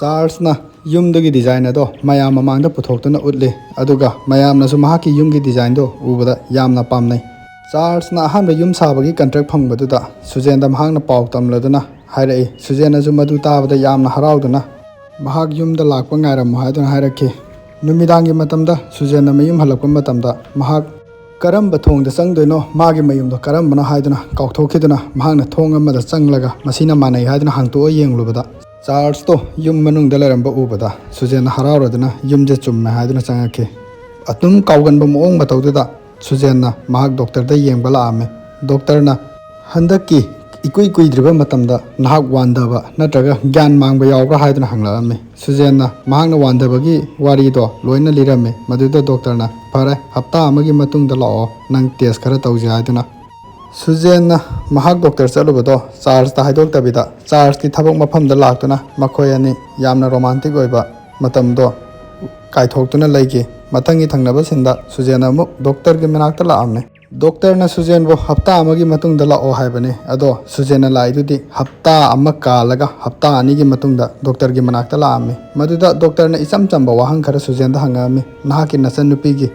ꯆꯥꯔꯜꯁꯅ ꯌꯨꯝꯗꯨꯒꯤ ꯗꯤꯖꯥꯏꯟ ꯑꯗꯣ ꯃꯌꯥꯝ ꯃꯃꯥꯡꯗ ꯄꯨꯊꯣꯛꯇꯨꯅ ꯎꯠꯂꯤ, ꯑꯗꯨꯒ ꯃꯌꯥꯝꯅꯁꯨ ꯃꯍꯥꯛꯀꯤ ꯌꯨꯝꯒꯤ ꯗꯤꯖꯥꯏꯟꯗꯣ ꯎꯕꯗ ꯌꯥꯝꯅ ꯄꯥꯝꯅꯩ꯫ ꯆꯥꯔꯜꯁꯅ ꯑꯍꯥꯟꯕ ꯌꯨꯝ ꯁꯥꯕꯒꯤ ꯀꯟꯇ꯭ꯔꯦꯛ ꯐꯪꯕꯗꯨꯗ ꯁꯨꯖꯦꯟꯗ ꯃꯍꯥꯛꯅ ꯄꯥꯎ ꯇꯝꯂꯗꯨꯅ ꯍꯥꯏꯔꯛꯏ꯫ ꯁꯨꯖꯦꯟꯅꯁꯨ ꯃꯗꯨ ꯇꯥꯕꯗ ꯌꯥꯝꯅ ꯍꯔꯥꯎꯗꯨꯅ, "ꯃꯍꯥꯛ ꯌꯨꯝꯗ ꯂꯥꯛꯄ ꯉꯥꯏꯔꯝꯃꯨ" ꯍꯥꯏꯗꯨꯅ ꯍꯥꯏꯔꯛꯈꯤ꯫ ꯅꯨꯃꯤꯗꯥꯡꯒꯤ ꯃꯇꯝꯗ ꯁꯨꯖꯦꯟꯅ ꯃꯌꯨꯝ ꯍꯜꯂꯛꯄ ꯃꯇꯝꯗ ꯃꯍꯥꯛ ꯀꯔꯝꯕ ꯊꯣꯡꯗ ꯆꯪꯗꯣꯏꯅꯣ, ꯃꯥꯒꯤ ꯃꯌꯨꯝꯗꯣ ꯀꯔꯝꯕꯅꯣ ꯍꯥꯏꯗꯨꯅ ꯀꯥꯎꯊꯣꯛꯈꯤꯗꯨꯅ, ꯃꯍꯥꯛꯅ ꯊꯣꯡ ꯑꯃꯗ ꯆꯪꯂꯒ ꯃꯁꯤꯅ ꯃꯥꯟꯅꯩ ꯍꯥꯏꯗꯨꯅ ꯍꯥꯡꯇꯣꯛꯑ ꯌꯦꯡꯂꯨꯕꯗ, ꯆꯥꯔꯜꯁꯇꯣ ꯌꯨꯝ ꯃꯅꯨꯡꯗ ꯂꯩꯔꯝꯕ ꯎꯕꯗ ꯁꯨꯖꯦꯟꯅ ꯍꯔꯥꯎꯔꯗꯨꯅ ꯌꯨꯝꯁꯦ ꯆꯨꯝꯃꯦ ꯍꯥꯏꯗꯨꯅ ꯆꯪꯉꯛꯈꯤ꯫ ꯑꯗꯨꯝ ꯀꯥꯎꯒꯟꯕ ꯃꯑꯣꯡ ꯃꯇꯧꯗꯨꯗ ꯁꯨꯖꯦꯟꯅ ꯃꯍꯥꯛ ꯗꯣꯛꯇꯔꯗ ꯌꯦꯡꯕ ꯂꯥꯛꯑꯝꯃꯤ꯫ ꯗꯣꯛꯇꯔꯅ, "ꯍꯟꯗꯛꯀꯤ ꯏꯀꯨꯏ ꯀꯨꯏꯗ꯭ꯔꯤꯕ ꯃꯇꯝꯗ ꯅꯍꯥꯛ ꯋꯥꯟꯊꯕ ꯅꯠꯇ꯭ꯔꯒ ꯒ꯭ꯌꯥꯟ ꯃꯥꯡꯕ ꯌꯥꯎꯕ꯭ꯔꯥ?" ꯍꯥꯏꯗꯨꯅ ꯍꯪꯂꯛꯑꯝꯃꯤ꯫ ꯁꯨꯖꯦꯟꯅ ꯃꯍꯥꯛꯅ ꯋꯥꯟꯊꯕꯒꯤ ꯋꯥꯔꯤꯗꯣ ꯂꯣꯏꯅ ꯂꯤꯔꯝꯃꯤ꯫ ꯃꯗꯨꯗ ꯗꯣꯛꯇꯔꯅ, "ꯐꯔꯦ, ꯍꯞꯇꯥ ꯑꯃꯒꯤ ꯃꯇꯨꯡꯗ ꯂꯥꯛꯑꯣ, ꯅꯪ ꯇꯦꯁ ꯈꯔ ꯇꯧꯁꯦ" ꯍꯥꯏꯗꯨꯅ꯫ ꯁꯨꯖꯦꯟꯅ ꯃꯍꯥꯛ ꯗꯣꯛꯇꯔ ꯆꯠꯂꯨꯕꯗꯣ ꯆꯥꯔꯜꯁꯇ ꯍꯥꯏꯗꯣꯛꯇꯕꯤꯗ, ꯆꯥꯔꯜꯁꯀꯤ ꯊꯕꯛ ꯃꯐꯝꯗ ꯂꯥꯛꯇꯨꯅ ꯃꯈꯣꯏ ꯑꯅꯤ ꯌꯥꯝꯅ ꯔꯣꯃꯥꯟꯇꯤꯛ ꯑꯣꯏꯕ ꯃꯇꯝꯗꯣ ꯀꯥꯏꯊꯣꯛꯇꯨꯅ ꯂꯩꯈꯤ꯫ ꯃꯊꯪꯒꯤ ꯊꯪꯅꯕ ꯁꯤꯟꯗ ꯁꯨꯖꯦꯟꯅ ꯑꯃꯨꯛ ꯗꯣꯛꯇꯔꯒꯤ ꯃꯅꯥꯛꯇ ꯂꯥꯛꯑꯝꯃꯤ꯫ ꯗꯣꯛꯇꯔꯅ ꯁꯨꯖꯦꯟꯕꯨ ꯍꯞꯇꯥ ꯑꯃꯒꯤ ꯃꯇꯨꯡꯗ ꯂꯥꯛꯑꯣ ꯍꯥꯏꯕꯅꯤ, ꯑꯗꯣ ꯁꯨꯖꯦꯟꯅ ꯂꯥꯛꯏꯗꯨꯗꯤ ꯍꯞꯇꯥ ꯑꯃ ꯀꯥꯜꯂꯒ ꯍꯞꯇꯥ ꯑꯅꯤꯒꯤ ꯃꯇꯨꯡꯗ ꯗꯣꯛꯇꯔꯒꯤ ꯃꯅꯥꯛꯇ ꯂꯥꯛꯑꯝꯃꯤ꯫ ꯃꯗꯨꯗ ꯗꯣꯛꯇꯔꯅ ꯏꯆꯝ ꯆꯝꯕ ꯋꯥꯍꯪ ꯈꯔ ꯁꯨꯖꯦꯟꯗ ꯍꯪꯉꯛꯑꯝꯃꯤ, "ꯅꯍꯥꯛꯀꯤ ꯅꯆꯟꯅꯨꯄꯤꯒꯤ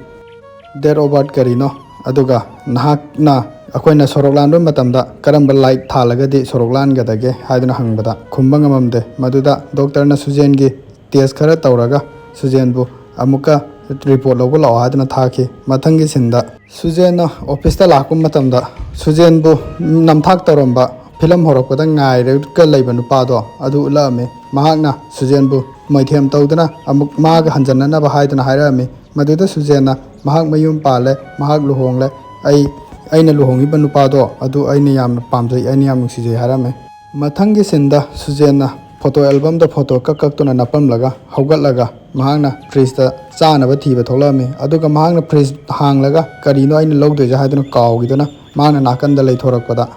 date of birth ꯀꯔꯤꯅꯣ? ꯑꯗꯨꯒ ꯅꯍꯥꯛꯅ ꯑꯩꯈꯣꯏꯅ ꯁꯣꯔꯣꯛ ꯂꯥꯟꯕ ꯃꯇꯝꯗ ꯀꯔꯝꯕ light ꯊꯥꯜꯂꯒꯗꯤ ꯁꯣꯔꯣꯛ ꯂꯥꯟꯒꯗꯒꯦ?" ꯍꯥꯏꯗꯨꯅ ꯍꯪꯕꯗ ꯈꯨꯝꯕ ꯉꯝꯃꯝꯗꯦ꯫ ꯃꯗꯨꯗ ꯗꯣꯛꯇꯔꯅ ꯁꯨꯖꯦꯟꯒꯤ ꯇꯦꯁ ꯈꯔ ꯇꯧꯔꯒ ꯁꯨꯖꯦꯟꯕꯨ ꯑꯃꯨꯛꯀ ꯔꯤꯄꯣꯔꯠ ꯂꯧꯕ ꯂꯥꯛꯑꯣ ꯍꯥꯏꯗꯨꯅ ꯊꯥꯈꯤ꯫ ꯃꯊꯪꯒꯤ ꯁꯤꯟꯗ ꯁꯨꯖꯦꯟꯅ ꯑꯣꯐꯤꯁꯇ ꯂꯥꯛꯄ ꯃꯇꯝꯗ ꯁꯨꯖꯦꯟꯕꯨ ꯅꯝꯊꯥꯛ ꯇꯧꯔꯝꯕ ꯐꯤꯂꯝ ꯍꯧꯔꯛꯄꯗ ꯉꯥꯏꯔꯒ ꯂꯩꯕ ꯅꯨꯄꯥꯗꯣ ꯑꯗꯨ ꯎꯠꯂꯛꯑꯝꯃꯤ꯫ ꯃꯍꯥꯛꯅ ꯁꯨꯖꯦꯟꯕꯨ ꯃꯣꯏꯊꯦꯝ ꯇꯧꯗꯨꯅ ꯑꯃꯨꯛ ꯃꯥꯒ ꯍꯟꯖꯟꯅꯅꯕ ꯍꯥꯏꯗꯨꯅ ꯍꯥꯏꯔꯛꯑꯝꯃꯤ꯫ ꯃꯗꯨꯗ ꯁꯨꯖꯦꯟꯅ, "ꯃꯍꯥꯛ ꯃꯌꯨꯝ ꯄꯥꯜꯂꯦ, ꯃꯍꯥꯛ ꯂꯨꯍꯣꯡꯂꯦ, ꯑꯩ ꯑꯩꯅ ꯂꯨꯍꯣꯡꯉꯤꯕ ꯅꯨꯄꯥꯗꯣ ꯑꯗꯨ ꯑꯩꯅ ꯌꯥꯝꯅ ꯄꯥꯝꯖꯩ, ꯑꯩꯅ ꯌꯥꯝ ꯅꯨꯡꯁꯤꯖꯩ" ꯍꯥꯏꯔꯝꯃꯤ꯫ ꯃꯊꯪꯒꯤ ꯁꯤꯟꯗ ꯁꯨꯖꯦꯟꯅ ꯐꯣꯇꯣ ꯑꯦꯜꯕꯝꯗ ꯐꯣꯇꯣ ꯀꯛ ꯀꯛꯇꯨꯅ ꯅꯞꯄꯝꯂꯒ ꯍꯧꯒꯠꯂꯒ ꯃꯍꯥꯛꯅ ꯐ꯭ꯔꯤꯖꯇ ꯆꯥꯅꯕ ꯊꯤꯕ ꯊꯣꯛꯂꯛꯑꯝꯃꯤ꯫ ꯑꯗꯨꯒ ꯃꯍꯥꯛꯅ ꯐ꯭ꯔꯤꯖ ꯍꯥꯡꯂꯒ ꯀꯔꯤꯅꯣ ꯑꯩꯅ ꯂꯧꯗꯣꯏꯁꯦ ꯍꯥꯏꯗꯨꯅ ꯀꯥꯎꯈꯤꯗꯨꯅ ꯃꯍꯥꯛꯅ ꯅꯥꯀꯟꯗ ꯂꯩꯊꯣꯔꯛꯄꯗ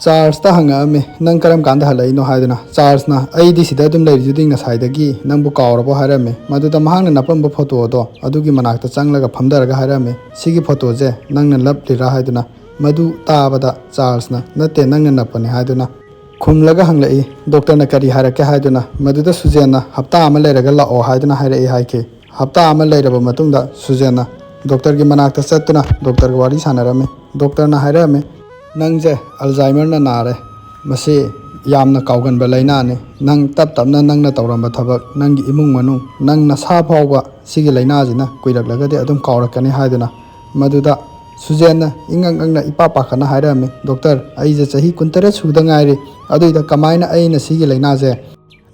ꯆꯥꯔꯜꯁꯇ ꯍꯪꯉꯛꯑꯝꯃꯤ, "ꯅꯪ ꯀꯔꯝ ꯀꯥꯟꯗ ꯍꯜꯂꯛꯏꯅꯣ?" ꯍꯥꯏꯗꯨꯅ꯫ ꯆꯥꯔꯜꯁꯅ, "ꯑꯩꯗꯤ ꯁꯤꯗ ꯑꯗꯨꯝ ꯂꯩꯔꯤꯗꯨꯗꯤ ꯉꯁꯥꯏꯗꯒꯤ, ꯅꯪꯕꯨ ꯀꯥꯎꯔꯕꯣ?" ꯍꯥꯏꯔꯝꯃꯤ꯫ ꯃꯗꯨꯗ ꯃꯍꯥꯛꯅ ꯅꯞꯄꯝꯕ ꯐꯣꯇꯣ ꯑꯗꯣ ꯑꯗꯨꯒꯤ ꯃꯅꯥꯛꯇ ꯆꯪꯂꯒ ꯐꯝꯊꯔꯒ ꯍꯥꯏꯔꯝꯃꯤ, "ꯁꯤꯒꯤ ꯐꯣꯇꯣꯁꯦ ꯅꯪꯅ ꯅꯞꯂꯤꯔꯥ?" ꯍꯥꯏꯗꯨꯅ꯫ ꯃꯗꯨ ꯇꯥꯕꯗ ꯆꯥꯔꯜꯁꯅ, "ꯅꯠꯇꯦ, ꯅꯪꯅ ꯅꯞꯄꯅꯤ" ꯍꯥꯏꯗꯨꯅ ꯈꯨꯝꯂꯒ ꯍꯪꯂꯛꯏ, "ꯗꯣꯛꯇꯔꯅ ꯀꯔꯤ ꯍꯥꯏꯔꯛꯀꯦ?" ꯍꯥꯏꯗꯨꯅ꯫ ꯃꯗꯨꯗ ꯁꯨꯖꯦꯟꯅ, "ꯍꯞꯇꯥ ꯑꯃ ꯂꯩꯔꯒ ꯂꯥꯛꯑꯣ" ꯍꯥꯏꯗꯨꯅ ꯍꯥꯏꯔꯛꯏ ꯍꯥꯏꯈꯤ꯫ ꯍꯞꯇꯥ ꯑꯃ ꯂꯩꯔꯕ ꯃꯇꯨꯡꯗ ꯁꯨꯖꯦꯟꯅ ꯗꯣꯛꯇꯔꯒꯤ ꯃꯅꯥꯛꯇ ꯆꯠꯇꯨꯅ ꯗꯣꯛꯇꯔꯒ ꯋꯥꯔꯤ ꯁꯥꯟꯅꯔꯝꯃꯤ꯫ ꯗꯣꯛꯇꯔꯅ ꯍꯥꯏꯔꯛꯑꯝꯃꯤ, "ꯅꯪꯁꯦ ꯑꯜꯖꯥꯏꯃꯔꯅ ꯅꯥꯔꯦ꯫ ꯃꯁꯤ ꯌꯥꯝꯅ ꯀꯥꯎꯒꯟꯕ ꯂꯥꯏꯅꯥꯅꯤ꯫ ꯅꯪ ꯇꯞ ꯇꯞꯅ ꯅꯪꯅ ꯇꯧꯔꯝꯕ ꯊꯕꯛ, ꯅꯪꯒꯤ ꯏꯃꯨꯡ ꯃꯅꯨꯡ, ꯅꯪ ꯅꯁꯥ ꯐꯥꯎꯕ ꯁꯤꯒꯤ ꯂꯥꯏꯅꯥꯁꯤꯅ ꯀꯨꯏꯔꯛꯂꯒꯗꯤ ꯑꯗꯨꯝ ꯀꯥꯎꯔꯛꯀꯅꯤ" ꯍꯥꯏꯗꯨꯅ꯫ ꯃꯗꯨꯗ ꯁꯨꯖꯦꯟꯅ ꯏꯉꯛ ꯉꯛꯅ ꯏꯄꯥ ꯄꯥꯈꯠꯅ ꯍꯥꯏꯔꯛꯑꯝꯃꯤ, "ꯗꯣꯛꯇꯔ, ꯑꯩꯁꯦ ꯆꯍꯤ ꯀꯨꯟꯇꯔꯦꯠ ꯁꯨꯗ ꯉꯥꯏꯔꯤ, ꯑꯗꯨꯏꯗ ꯀꯃꯥꯏꯅ ꯑꯩꯅ ꯁꯤꯒꯤ ꯂꯥꯏꯅꯥꯁꯦ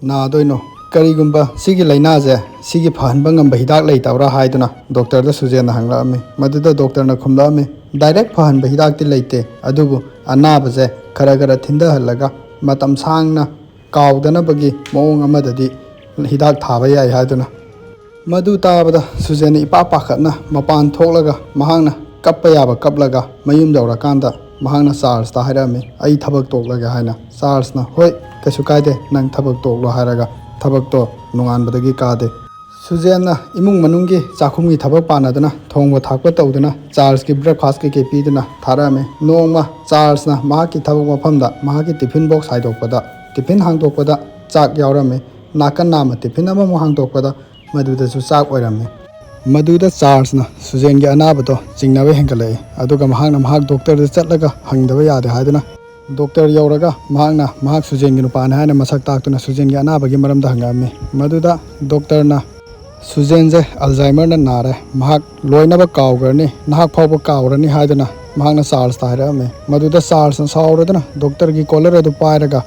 ꯅꯥꯗꯣꯏꯅꯣ? ꯀꯔꯤꯒꯨꯝꯕ ꯁꯤꯒꯤ ꯂꯥꯏꯅꯥꯁꯦ, ꯁꯤꯒꯤ ꯐꯍꯟꯕ ꯉꯝꯕ ꯍꯤꯗꯥꯛ ꯂꯩꯇꯕ꯭ꯔꯥ?" ꯍꯥꯏꯗꯨꯅ ꯗꯣꯛꯇꯔꯗ ꯁꯨꯖꯦꯟꯅ ꯍꯪꯂꯛꯑꯝꯃꯤ꯫ ꯃꯗꯨꯗ ꯗꯣꯛꯇꯔꯅ ꯈꯨꯝꯂꯛꯑꯝꯃꯤ, "ꯗꯥꯏꯔꯦꯛ ꯐꯍꯟꯕ ꯍꯤꯗꯥꯛꯇꯤ ꯂꯩꯇꯦ, ꯑꯗꯨꯕꯨ ꯑꯅꯥꯕꯁꯦ ꯈꯔ ꯈꯔ ꯊꯤꯟꯊꯍꯜꯂꯒ ꯃꯇꯝ ꯁꯥꯡꯅ ꯀꯥꯎꯗꯅꯕꯒꯤ ꯃꯑꯣꯡ ꯑꯃꯗꯗꯤ ꯍꯤꯗꯥꯛ ꯊꯥꯕ ꯌꯥꯏ" ꯍꯥꯏꯗꯨꯅ꯫ ꯃꯗꯨ ꯇꯥꯕꯗ ꯁꯨꯖꯦꯟꯅ ꯏꯄꯥ ꯄꯥꯈꯠꯅ ꯃꯄꯥꯟ ꯊꯣꯛꯂꯒ ꯃꯍꯥꯛꯅ ꯀꯞꯄ ꯌꯥꯕ ꯀꯞꯂꯒ ꯃꯌꯨꯝ ꯌꯧꯔꯀꯥꯟꯗ ꯃꯍꯥꯛꯅ ꯆꯥꯔꯜꯁꯇ ꯍꯥꯏꯔꯛꯑꯝꯃꯤ, "ꯑꯩ ꯊꯕꯛ ꯇꯣꯛꯂꯒꯦ" ꯍꯥꯏꯅ꯫ ꯆꯥꯔꯜꯁꯅ, "ꯍꯣꯏ, ꯀꯩꯁꯨ ꯀꯥꯏꯗꯦ, ꯅꯪ ꯊꯕꯛ ꯇꯣꯛꯂꯣ" ꯍꯥꯏꯔꯒ ꯊꯕꯛꯇꯣ ꯅꯣꯡꯉꯥꯟꯕꯗꯒꯤ ꯀꯥꯗꯦ꯫ ꯁꯨꯖꯦꯟꯅ ꯏꯃꯨꯡ ꯃꯅꯨꯡꯒꯤ ꯆꯥꯛꯈꯨꯝꯒꯤ ꯊꯕꯛ ꯄꯥꯟꯅꯗꯨꯅ ꯊꯣꯡꯕ ꯊꯥꯛꯄ ꯇꯧꯗꯨꯅ ꯆꯥꯔꯜꯁꯀꯤ ꯕ꯭ꯔꯦꯛꯐꯥꯁ ꯀꯩꯀꯩ ꯄꯤꯗꯨꯅ ꯊꯥꯔꯛꯑꯝꯃꯤ꯫ ꯅꯣꯡꯃ ꯆꯥꯔꯜꯁꯅ ꯃꯍꯥꯛꯀꯤ ꯊꯕꯛ ꯃꯐꯝꯗ ꯃꯍꯥꯛꯀꯤ ꯇꯤꯐꯤꯟ ꯕꯣꯛꯁ ꯍꯥꯏꯗꯣꯛꯄꯗ, ꯇꯤꯐꯤꯟ ꯍꯥꯡꯗꯣꯛꯄꯗ ꯆꯥꯛ ꯌꯥꯎꯔꯝꯃꯤ꯫ ꯅꯥꯀꯟ ꯅꯥꯝꯃ ꯇꯤꯐꯤꯟ ꯑꯃꯃꯨꯛ ꯍꯥꯡꯗꯣꯛꯄꯗ ꯃꯗꯨꯗꯁꯨ ꯆꯥꯛ ꯑꯣꯏꯔꯝꯃꯤ꯫ ꯃꯗꯨꯗ ꯆꯥꯔꯜꯁꯅ ꯁꯨꯖꯦꯟꯒꯤ ꯑꯅꯥꯕꯗꯣ ꯆꯤꯡꯅꯕ ꯍꯦꯟꯒꯠꯂꯛꯏ, ꯑꯗꯨꯒ ꯃꯍꯥꯛꯅ ꯃꯍꯥꯛ ꯗꯣꯛꯇꯔꯗ ꯆꯠꯂꯒ ꯍꯪꯗꯕ ꯌꯥꯗꯦ ꯍꯥꯏꯗꯨꯅ ꯗꯣꯛꯇꯔ ꯌꯧꯔꯒ ꯃꯍꯥꯛꯅ ꯃꯍꯥꯛ ꯁꯨꯖꯦꯟꯒꯤ ꯅꯨꯄꯥꯅꯤ ꯍꯥꯏꯅ ꯃꯁꯛ ꯇꯥꯛꯇꯨꯅ ꯁꯨꯖꯦꯟꯒꯤ ꯑꯅꯥꯕꯒꯤ ꯃꯔꯝꯗ ꯍꯪꯉꯛꯑꯝꯃꯤ꯫ ꯃꯗꯨꯗ ꯗꯣꯛꯇꯔꯅ ꯁꯨꯖꯦꯟꯁꯦ ꯑꯜꯖꯥꯏꯃꯔꯅ ꯅꯥꯔꯦ, ꯃꯍꯥꯛ ꯂꯣꯏꯅꯕ ꯀꯥꯎꯈ꯭ꯔꯅꯤ, ꯅꯍꯥꯛ ꯐꯥꯎꯕ ꯀꯥꯎꯔꯅꯤ ꯍꯥꯏꯗꯨꯅ ꯃꯍꯥꯛꯅ ꯆꯥꯔꯜꯁꯇ ꯍꯥꯏꯔꯛꯑꯝꯃꯤ꯫ ꯃꯗꯨꯗ ꯆꯥꯔꯜꯁꯅ ꯁꯥꯎꯔꯗꯨꯅ ꯗꯣꯛꯇꯔꯒꯤ ꯀꯣꯂꯔ ꯑꯗꯨ ꯄꯥꯏꯔꯒ,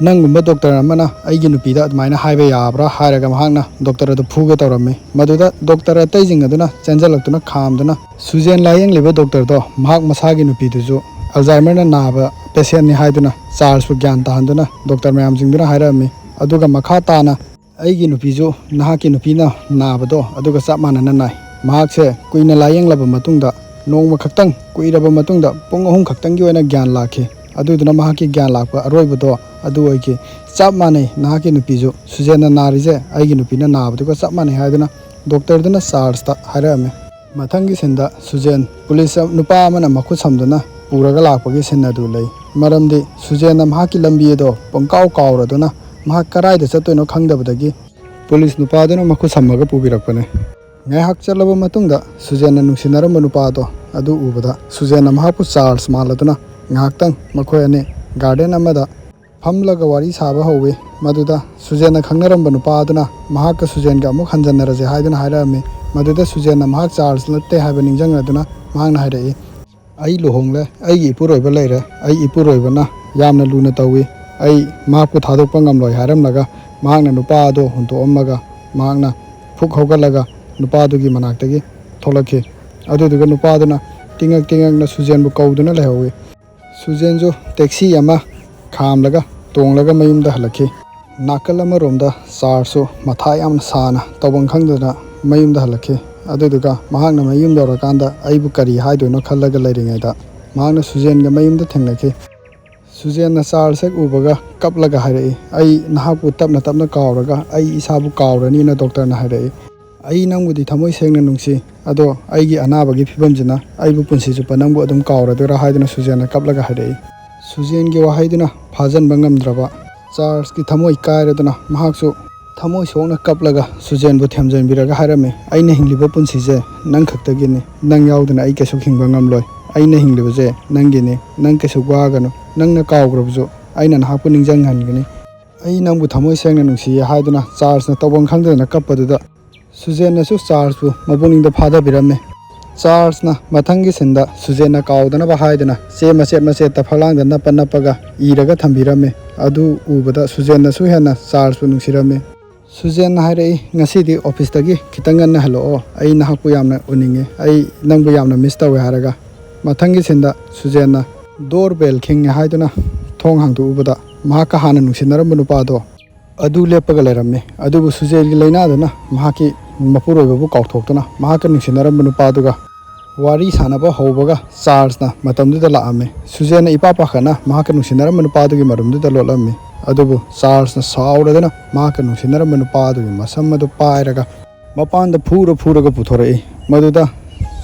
"ꯅꯪꯒꯨꯝꯕ ꯗꯣꯛꯇꯔ ꯑꯃꯅ ꯑꯩꯒꯤ ꯅꯨꯄꯤꯗ ꯑꯗꯨꯃꯥꯏꯅ ꯍꯥꯏꯕ ꯌꯥꯕ꯭ꯔꯥ?" ꯍꯥꯏꯔꯒ ꯃꯍꯥꯛꯅ ꯗꯣꯛꯇꯔ ꯑꯗꯨ ꯐꯨꯒꯦ ꯇꯧꯔꯝꯃꯤ꯫ ꯃꯗꯨꯗ ꯗꯣꯛꯇꯔ ꯑꯇꯩꯁꯤꯡ ꯑꯗꯨꯅ ꯆꯦꯟꯁꯤꯜꯂꯛꯇꯨꯅ ꯈꯥꯝꯗꯨꯅ, ꯁꯨꯖꯦꯟ ꯂꯥꯌꯦꯡꯂꯤꯕ ꯗꯣꯛꯇꯔꯗꯣ ꯃꯍꯥꯛ ꯃꯁꯥꯒꯤ ꯅꯨꯄꯤꯗꯨꯁꯨ ꯑꯜꯖꯥꯏꯃꯔꯅ ꯅꯥꯕ ꯄꯦꯁꯦꯟꯅꯤ ꯍꯥꯏꯗꯨꯅ ꯆꯥꯔꯜꯁꯄꯨ ꯒ꯭ꯌꯥꯟ ꯇꯥꯍꯟꯗꯨꯅ ꯗꯣꯛꯇꯔ ꯃꯌꯥꯝꯁꯤꯡꯗꯨꯅ ꯍꯥꯏꯔꯛꯑꯝꯃꯤ꯫ ꯑꯗꯨꯒ ꯃꯈꯥ ꯇꯥꯅ, "ꯑꯩꯒꯤ ꯅꯨꯄꯤꯁꯨ ꯅꯍꯥꯛꯀꯤ ꯅꯨꯄꯤꯅ ꯅꯥꯕꯗꯣ ꯑꯗꯨꯒ ꯆꯞ ꯃꯥꯟꯅꯅ ꯅꯥꯏ꯫ ꯃꯍꯥꯛꯁꯦ ꯀꯨꯏꯅ ꯂꯥꯌꯦꯡꯂꯕ ꯃꯇꯨꯡꯗ, ꯅꯣꯡꯃ ꯈꯛꯇꯪ, ꯀꯨꯏꯔꯕ ꯃꯇꯨꯡꯗ ꯄꯨꯡ ꯑꯍꯨꯝ ꯈꯛꯇꯪꯒꯤ ꯑꯣꯏꯅ ꯒ꯭ꯌꯥꯟ ꯂꯥꯛꯈꯤ꯫ ꯑꯗꯨꯗꯨꯅ ꯃꯍꯥꯛꯀꯤ ꯒ꯭ꯌꯥꯟ ꯂꯥꯛꯄ ꯑꯔꯣꯏꯕꯗꯣ ꯑꯗꯨ ꯑꯣꯏꯈꯤ꯫ ꯆꯞ ꯃꯥꯟꯅꯩ, ꯅꯍꯥꯛꯀꯤ ꯅꯨꯄꯤꯁꯨ ꯁꯨꯖꯦꯟꯅ ꯅꯥꯔꯤꯁꯦ ꯑꯩꯒꯤ ꯅꯨꯄꯤꯅ ꯅꯥꯕꯗꯨꯒ ꯆꯞ ꯃꯥꯟꯅꯩ" ꯍꯥꯏꯗꯨꯅ ꯗꯣꯛꯇꯔꯗꯨꯅ ꯆꯥꯔꯜꯁꯇ ꯍꯥꯏꯔꯛꯑꯝꯃꯤ꯫ ꯃꯊꯪꯒꯤ ꯁꯤꯟꯗ ꯁꯨꯖꯦꯟ ꯄꯨꯂꯤꯁ ꯅꯨꯄꯥ ꯑꯃꯅ ꯃꯈꯨꯠ ꯁꯝꯗꯨꯅ ꯄꯨꯔꯒ ꯂꯥꯛꯄꯒꯤ ꯁꯤꯟ ꯑꯗꯨ ꯂꯩ꯫ ꯃꯔꯝꯗꯤ ꯁꯨꯖꯦꯟꯅ ꯃꯍꯥꯛꯀꯤ ꯂꯝꯕꯤ ꯑꯗꯣ ꯄꯨꯡꯀꯥꯎ ꯀꯥꯎꯔꯗꯨꯅ ꯃꯍꯥꯛ ꯀꯗꯥꯏꯗ ꯆꯠꯇꯣꯏꯅꯣ ꯈꯪꯗꯕꯗꯒꯤ ꯄꯨꯂꯤꯁ ꯅꯨꯄꯥꯗꯨꯅ ꯃꯈꯨꯠ ꯁꯝꯃꯒ ꯄꯨꯕꯤꯔꯛꯄꯅꯤ꯫ ꯉꯥꯏꯍꯥꯛ ꯆꯠꯂꯕ ꯃꯇꯨꯡꯗ ꯁꯨꯖꯦꯟꯅ ꯅꯨꯡꯁꯤꯅꯔꯝꯕ ꯅꯨꯄꯥ ꯑꯗꯣ ꯑꯗꯨ ꯎꯕꯗ ꯁꯨꯖꯦꯟꯅ ꯃꯍꯥꯛꯄꯨ ꯆꯥꯔꯜꯁ ꯃꯥꯜꯂꯗꯨꯅ ꯉꯥꯏꯍꯥꯛꯇꯪ ꯃꯈꯣꯏ ꯑꯅꯤ ꯒꯥꯔꯗꯦꯟ ꯑꯃꯗ ꯐꯝꯂꯒ ꯋꯥꯔꯤ ꯁꯥꯕ ꯍꯧꯋꯤ꯫ ꯃꯗꯨꯗ ꯁꯨꯖꯦꯟꯅ ꯈꯪꯅꯔꯝꯕ ꯅꯨꯄꯥ ꯑꯗꯨꯅ ꯃꯍꯥꯛꯀ ꯁꯨꯖꯦꯟꯒ ꯑꯃꯨꯛ ꯍꯟꯖꯟꯅꯔꯁꯦ ꯍꯥꯏꯗꯨꯅ ꯍꯥꯏꯔꯛꯑꯝꯃꯤ꯫ ꯃꯗꯨꯗ ꯁꯨꯖꯦꯟꯅ ꯃꯍꯥꯛ ꯆꯥꯔꯜꯁ ꯅꯠꯇꯦ ꯍꯥꯏꯕ ꯅꯤꯡꯁꯤꯡꯂꯗꯨꯅ ꯃꯍꯥꯛꯅ ꯍꯥꯏꯔꯛꯏ, "ꯑꯩ ꯂꯨꯍꯣꯡꯂꯦ, ꯑꯩꯒꯤ ꯏꯄꯨꯔꯣꯏꯕ ꯂꯩꯔꯦ, ꯑꯩ ꯏꯄꯨꯔꯣꯏꯕꯅ ꯌꯥꯝꯅ ꯂꯨꯅ ꯇꯧꯏ, ꯑꯩ ꯃꯍꯥꯛꯄꯨ ꯊꯥꯗꯣꯛꯄ ꯉꯝꯂꯣꯏ" ꯍꯥꯏꯔꯝꯂꯒ ꯃꯍꯥꯛꯅ ꯅꯨꯄꯥ ꯑꯗꯨ ꯍꯨꯟꯗꯣꯛꯑꯝꯃꯒ ꯃꯍꯥꯛꯅ ꯐꯨꯛ ꯍꯧꯒꯠꯂꯒ ꯅꯨꯄꯥꯗꯨꯒꯤ ꯃꯅꯥꯛꯇꯒꯤ ꯊꯣꯛꯂꯛꯈꯤ꯫ ꯑꯗꯨꯗꯨꯒ ꯅꯨꯄꯥꯗꯨꯅ ꯇꯤꯡꯉꯛ ꯇꯤꯡꯉꯛꯅ ꯁꯨꯖꯦꯟꯕꯨ ꯀꯧꯗꯨꯅ ꯂꯩꯍꯧꯏ꯫ ꯁꯨꯖꯦꯟꯁꯨ ꯇꯦꯛꯁꯤ ꯑꯃ ꯈꯥꯝꯂꯒ ꯇꯣꯡꯂꯒ ꯃꯌꯨꯝꯗ ꯍꯜꯂꯛꯈꯤ꯫ ꯅꯥꯀꯜ ꯑꯃꯔꯣꯝꯗ ꯆꯥꯔꯜꯁꯁꯨ ꯃꯊꯥ ꯌꯥꯝꯅ ꯁꯥꯅ ꯇꯧꯐꯝ ꯈꯪꯗꯗꯅ ꯃꯌꯨꯝꯗ ꯍꯜꯂꯛꯈꯤ꯫ ꯑꯗꯨꯗꯨꯒ ꯃꯍꯥꯛꯅ ꯃꯌꯨꯝ ꯌꯧꯔꯀꯥꯟꯗ ꯑꯩꯕꯨ ꯀꯔꯤ ꯍꯥꯏꯗꯣꯏꯅꯣ ꯈꯜꯂꯒ ꯂꯩꯔꯤꯉꯩꯗ ꯃꯍꯥꯛꯅ ꯁꯨꯖꯦꯟꯒ ꯃꯌꯨꯝꯗ ꯊꯦꯡꯅꯈꯤ꯫ ꯁꯨꯖꯦꯟꯅ ꯆꯥꯔꯜꯁ ꯍꯦꯛ ꯎꯕꯒ ꯀꯞꯂꯒ ꯍꯥꯏꯔꯛꯏ, "ꯑꯩ ꯅꯍꯥꯛꯄꯨ ꯇꯞꯅ ꯇꯞꯅ ꯀꯥꯎꯔꯒ ꯑꯩ ꯏꯁꯥꯕꯨ ꯀꯥꯎꯔꯅꯤꯅ ꯗꯣꯛꯇꯔꯅ ꯍꯥꯏꯔꯛꯏ꯫ ꯑꯩ ꯅꯪꯕꯨꯗꯤ ꯊꯃꯣꯏ ꯁꯦꯡꯅ ꯅꯨꯡꯁꯤ, ꯑꯗꯣ ꯑꯩꯒꯤ ꯑꯅꯥꯕꯒꯤ ꯐꯤꯕꯝꯁꯤꯅ ꯑꯩꯕꯨ ꯄꯨꯟꯁꯤ ꯆꯨꯞꯄ ꯅꯪꯕꯨ ꯑꯗꯨꯝ ꯀꯥꯎꯔꯗꯣꯏꯔꯥ?" ꯍꯥꯏꯗꯨꯅ ꯁꯨꯖꯦꯟꯅ ꯀꯞꯂꯒ ꯍꯥꯏꯔꯛꯏ꯫ ꯁꯨꯖꯦꯟꯒꯤ ꯋꯥꯍꯩꯗꯨꯅ ꯐꯥꯖꯟꯕ ꯉꯝꯗ꯭ꯔꯕ ꯆꯥꯔꯜꯁꯀꯤ ꯊꯃꯣꯏ ꯀꯥꯏꯔꯗꯨꯅ ꯃꯍꯥꯛꯁꯨ ꯊꯃꯣꯏ ꯁꯣꯛꯅ ꯀꯞꯂꯒ ꯁꯨꯖꯦꯟꯕꯨ ꯊꯦꯝꯖꯤꯟꯕꯤꯔꯒ ꯍꯥꯏꯔꯝꯃꯤ, "ꯑꯩꯅ ꯍꯤꯡꯂꯤꯕ ꯄꯨꯟꯁꯤꯁꯦ ꯅꯪ ꯈꯛꯇꯒꯤꯅꯤ, ꯅꯪ ꯌꯥꯎꯗꯅ ꯑꯩ ꯀꯩꯁꯨ ꯍꯤꯡꯕ ꯉꯝꯂꯣꯏ꯫ ꯑꯩꯅ ꯍꯤꯡꯂꯤꯕꯁꯦ ꯅꯪꯒꯤꯅꯤ, ꯅꯪ ꯀꯩꯁꯨ ꯋꯥꯒꯅꯨ, ꯅꯪꯅ ꯀꯥꯎꯈ꯭ꯔꯕꯁꯨ ꯑꯩꯅ ꯅꯍꯥꯛꯄꯨ ꯅꯤꯡꯁꯤꯡꯍꯟꯒꯅꯤ꯫ ꯑꯩ ꯅꯪꯕꯨ ꯊꯃꯣꯏ ꯁꯦꯡꯅ ꯅꯨꯡꯁꯤꯌꯦ" ꯍꯥꯏꯗꯨꯅ ꯆꯥꯔꯜꯁꯅ ꯇꯧꯐꯝ ꯈꯪꯗꯗꯅ ꯀꯞꯄꯗꯨꯗ ꯁꯨꯖꯦꯟꯅꯁꯨ ꯆꯥꯔꯜꯁꯄꯨ ꯃꯄꯨꯛꯅꯤꯡꯗ ꯐꯥꯗꯕꯤꯔꯝꯃꯤ꯫ ꯆꯥꯔꯜꯁꯅ ꯃꯊꯪꯒꯤ ꯁꯤꯟꯗ ꯁꯨꯖꯦꯟꯅ ꯀꯥꯎꯗꯅꯕ ꯍꯥꯏꯗꯨꯅ ꯆꯦ ꯃꯆꯦꯠ ꯃꯆꯦꯠꯇ ꯐꯛꯂꯥꯡꯗ ꯅꯞꯄ ꯅꯞꯄꯒ ꯏꯔꯒ ꯊꯝꯕꯤꯔꯝꯃꯤ꯫ ꯑꯗꯨ ꯎꯕꯗ ꯁꯨꯖꯦꯟꯅꯁꯨ ꯍꯦꯟꯅ ꯆꯥꯔꯜꯁꯄꯨ ꯅꯨꯡꯁꯤꯔꯝꯃꯤ꯫ ꯁꯨꯖꯦꯟꯅ ꯍꯥꯏꯔꯛꯏ, "ꯉꯁꯤꯗꯤ ꯑꯣꯐꯤꯁꯇꯒꯤ ꯈꯤꯇꯪ ꯉꯟꯅ ꯍꯜꯂꯛꯑꯣ, ꯑꯩ ꯅꯍꯥꯛꯄꯨ ꯌꯥꯝꯅ ꯎꯅꯤꯡꯉꯦ, ꯑꯩ ꯅꯪꯕꯨ ꯌꯥꯝꯅ ꯃꯤꯁ ꯇꯧꯋꯦ" ꯍꯥꯏꯔꯒ꯫ ꯃꯊꯪꯒꯤ ꯁꯤꯟꯗ ꯁꯨꯖꯦꯟꯅ ꯗꯣꯔ ꯕꯦꯜ ꯈꯤꯡꯉꯦ ꯍꯥꯏꯗꯨꯅ ꯊꯣꯡ ꯍꯥꯡꯗꯣꯛꯎꯕꯗ ꯃꯍꯥꯛꯀ ꯍꯥꯟꯅ ꯅꯨꯡꯁꯤꯅꯔꯝꯕ ꯅꯨꯄꯥꯗꯣ ꯑꯗꯨ ꯂꯦꯞꯄꯒ ꯂꯩꯔꯝꯃꯤ꯫ ꯑꯗꯨꯕꯨ ꯁꯨꯖꯦꯟꯒꯤ ꯂꯥꯏꯅꯥꯗꯨꯅ ꯃꯍꯥꯛꯀꯤ ꯃꯄꯨꯔꯣꯏꯕꯕꯨ ꯀꯥꯎꯊꯣꯛꯇꯨꯅ ꯃꯍꯥꯛꯀ ꯅꯨꯡꯁꯤꯅꯔꯝꯕ ꯅꯨꯄꯥꯗꯨꯒ ꯋꯥꯔꯤ ꯁꯥꯟꯅꯕ ꯍꯧꯕꯒ ꯆꯥꯔꯜꯁꯅ ꯃꯇꯝꯗꯨꯗ ꯂꯥꯛꯑꯝꯃꯤ꯫ ꯁꯨꯖꯦꯟꯅ ꯏꯄꯥ ꯄꯥꯈꯠꯅ ꯃꯍꯥꯛꯀ ꯅꯨꯡꯁꯤꯅꯔꯝꯕ ꯅꯨꯄꯥꯗꯨꯒꯤ ꯃꯔꯨꯝꯗꯨꯗ ꯂꯣꯠꯂꯝꯃꯤ꯫ ꯑꯗꯨꯕꯨ ꯆꯥꯔꯜꯁꯅ ꯁꯥꯎꯔꯗꯨꯅ ꯃꯍꯥꯛꯀ ꯅꯨꯡꯁꯤꯅꯔꯝꯕ ꯅꯨꯄꯥꯗꯨꯒꯤ ꯃꯁꯝ ꯑꯗꯨ ꯄꯥꯏꯔꯒ ꯃꯄꯥꯟꯗ ꯐꯨꯔ ꯐꯨꯔꯒ ꯄꯨꯊꯣꯔꯛꯏ꯫ ꯃꯗꯨꯗ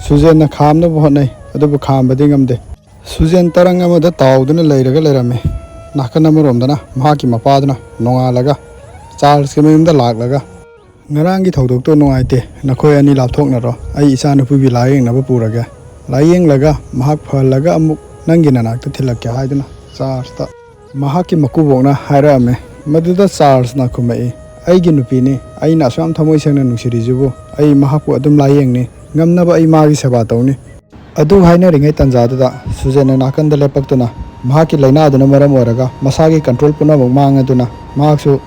ꯁꯨꯖꯦꯟꯅ ꯈꯥꯝꯅꯕ ꯍꯣꯠꯅꯩ, ꯑꯗꯨꯕꯨ ꯈꯥꯝꯕꯗꯤ ꯉꯝꯗꯦ꯫ ꯁꯨꯖꯦꯟ ꯇꯔꯪ ꯑꯃꯗ ꯇꯥꯎꯗꯨꯅ ꯂꯩꯔꯒ ꯂꯩꯔꯝꯃꯤ꯫ ꯅꯥꯀꯟ ꯑꯃꯔꯣꯝꯗꯅ ꯃꯍꯥꯛꯀꯤ ꯃꯄꯥꯗꯨꯅ ꯅꯣꯡꯉꯥꯜꯂꯒ ꯆꯥꯔꯜꯁꯀꯤ ꯃꯌꯨꯝꯗ ꯂꯥꯛꯂꯒ, "ꯉꯔꯥꯡꯒꯤ ꯊꯧꯗꯣꯛꯇꯣ ꯅꯨꯡꯉꯥꯏꯇꯦ, ꯅꯈꯣꯏ ꯑꯅꯤ ꯂꯥꯞꯊꯣꯛꯅꯔꯣ, ꯑꯩ ꯏꯆꯥꯅꯨꯄꯤꯕꯨ ꯂꯥꯏꯌꯦꯡꯅꯕ ꯄꯨꯔꯒꯦ, ꯂꯥꯏꯌꯦꯡꯂꯒ ꯃꯍꯥꯛ ꯐꯍꯜꯂꯒ ꯑꯃꯨꯛ ꯅꯪꯒꯤ ꯅꯅꯥꯛꯇ ꯊꯤꯜꯂꯛꯀꯦ" ꯍꯥꯏꯗꯨꯅ ꯆꯥꯔꯜꯁꯇ ꯃꯍꯥꯛꯀꯤ ꯃꯀꯨꯕꯣꯛꯅ ꯍꯥꯏꯔꯛꯑꯝꯃꯤ꯫ ꯃꯗꯨꯗ ꯆꯥꯔꯜꯁꯅ ꯈꯨꯝꯃꯛꯏ, "ꯑꯩꯒꯤ ꯅꯨꯄꯤꯅꯤ, ꯑꯩꯅ ꯑꯁꯨꯛ ꯌꯥꯝ ꯊꯃꯣꯏ ꯁꯦꯡꯅ ꯅꯨꯡꯁꯤꯔꯤꯁꯤꯕꯨ, ꯑꯩ ꯃꯍꯥꯛꯄꯨ ꯑꯗꯨꯝ ꯂꯥꯏꯌꯦꯡꯅꯤ, ꯉꯝꯅꯕ ꯑꯩ ꯃꯥꯒꯤ ꯁꯦꯕꯥ ꯇꯧꯅꯤ"꯫ ꯑꯗꯨ ꯍꯥꯏꯅꯔꯤꯉꯩ ꯇꯥꯟꯖꯥꯗꯨꯗ ꯁꯨꯖꯦꯟꯅ ꯅꯥꯀꯟꯗ ꯂꯦꯞꯄꯛꯇꯨꯅ ꯃꯍꯥꯛꯀꯤ ꯂꯥꯏꯅꯥꯗꯨꯅ ꯃꯔꯝ ꯑꯣꯏꯔꯒ ꯃꯁꯥꯒꯤ ꯀꯟꯇ꯭ꯔꯣꯜ ꯄꯨꯝꯅꯃꯛ ꯃꯥꯡꯉꯗꯨꯅ ꯃꯍꯥꯛꯁꯨ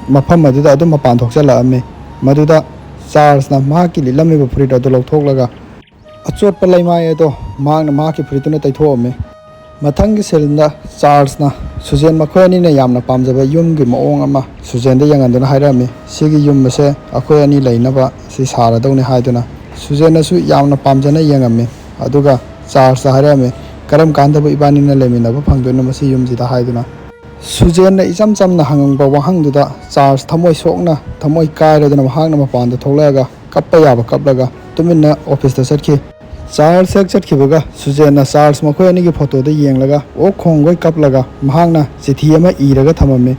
ꯃꯐꯝ ꯑꯗꯨꯗ ꯑꯗꯨꯝ ꯃꯄꯥꯟ ꯊꯣꯛꯆꯜꯂꯛꯑꯝꯃꯤ꯫ ꯃꯗꯨꯗ ꯆꯥꯔꯜꯁꯅ ꯃꯍꯥꯛꯀꯤ ꯂꯤꯠꯂꯝꯃꯤꯕ ꯐꯨꯔꯤꯠ ꯑꯗꯨ ꯂꯧꯊꯣꯛꯂꯒ ꯑꯆꯣꯠꯄ ꯂꯩꯃꯥꯏ ꯑꯗꯣ ꯃꯍꯥꯛꯅ ꯃꯍꯥꯛꯀꯤ ꯐꯨꯔꯤꯠꯇꯨꯅ ꯇꯩꯊꯣꯛꯑꯝꯃꯤ꯫ ꯃꯊꯪꯒꯤ ꯁꯤꯟꯗ ꯆꯥꯔꯜꯁꯅ ꯁꯨꯖꯦꯟ ꯃꯈꯣꯏ ꯑꯅꯤꯅ ꯌꯥꯝꯅ ꯄꯥꯝꯖꯕ ꯌꯨꯝꯒꯤ ꯃꯑꯣꯡ ꯑꯃ ꯁꯨꯖꯦꯟꯗ ꯌꯦꯡꯍꯟꯗꯨꯅ ꯍꯥꯏꯔꯝꯃꯤ, "ꯁꯤꯒꯤ ꯌꯨꯝ ꯑꯁꯦ ꯑꯩꯈꯣꯏ ꯑꯅꯤ ꯂꯩꯅꯕ ꯁꯤ ꯁꯥꯔꯗꯧꯅꯤ" ꯍꯥꯏꯗꯨꯅ꯫ ꯁꯨꯖꯦꯟꯅꯁꯨ ꯌꯥꯝꯅ ꯄꯥꯝꯖꯅ ꯌꯦꯡꯉꯝꯃꯤ꯫ ꯑꯗꯨꯒ ꯆꯥꯔꯜꯁꯇ ꯍꯥꯏꯔꯝꯃꯤ, "ꯀꯔꯝ ꯀꯥꯟꯗꯕꯨ ꯏꯕꯥꯅꯤꯅ ꯂꯩꯃꯤꯟꯅꯕ ꯐꯪꯗꯣꯏꯅꯣ ꯃꯁꯤ ꯌꯨꯝꯁꯤꯗ?" ꯍꯥꯏꯗꯨꯅ꯫ ꯁꯨꯖꯦꯟꯅ ꯏꯆꯝ ꯆꯝꯅ ꯍꯪꯕ ꯋꯥꯍꯪꯗꯨꯗ ꯆꯥꯔꯜꯁ ꯊꯃꯣꯏ ꯁꯣꯛꯅ, ꯊꯃꯣꯏ ꯀꯥꯏꯔꯗꯨꯅ ꯃꯍꯥꯛꯅ ꯃꯄꯥꯟꯗ ꯊꯣꯛꯂꯛꯑꯒ ꯀꯞꯄ ꯌꯥꯕ ꯀꯞꯂꯒ ꯇꯨꯃꯤꯟꯅ ꯑꯣꯐꯤꯁꯇ ꯆꯠꯈꯤ꯫ ꯆꯥꯔꯜꯁ ꯍꯦꯛ ꯆꯠꯈꯤꯕꯒ ꯁꯨꯖꯦꯟꯅ ꯆꯥꯔꯜꯁ ꯃꯈꯣꯏ ꯑꯅꯤꯒꯤ ꯐꯣꯇꯣꯗ ꯌꯦꯡꯂꯒ ꯑꯣꯛ ꯈꯣꯡꯒꯣꯏ ꯀꯞꯂꯒ ꯃꯍꯥꯛꯅ ꯆꯤꯊꯤ ꯑꯃ ꯏꯔꯒ ꯊꯝꯃꯝꯃꯤ꯫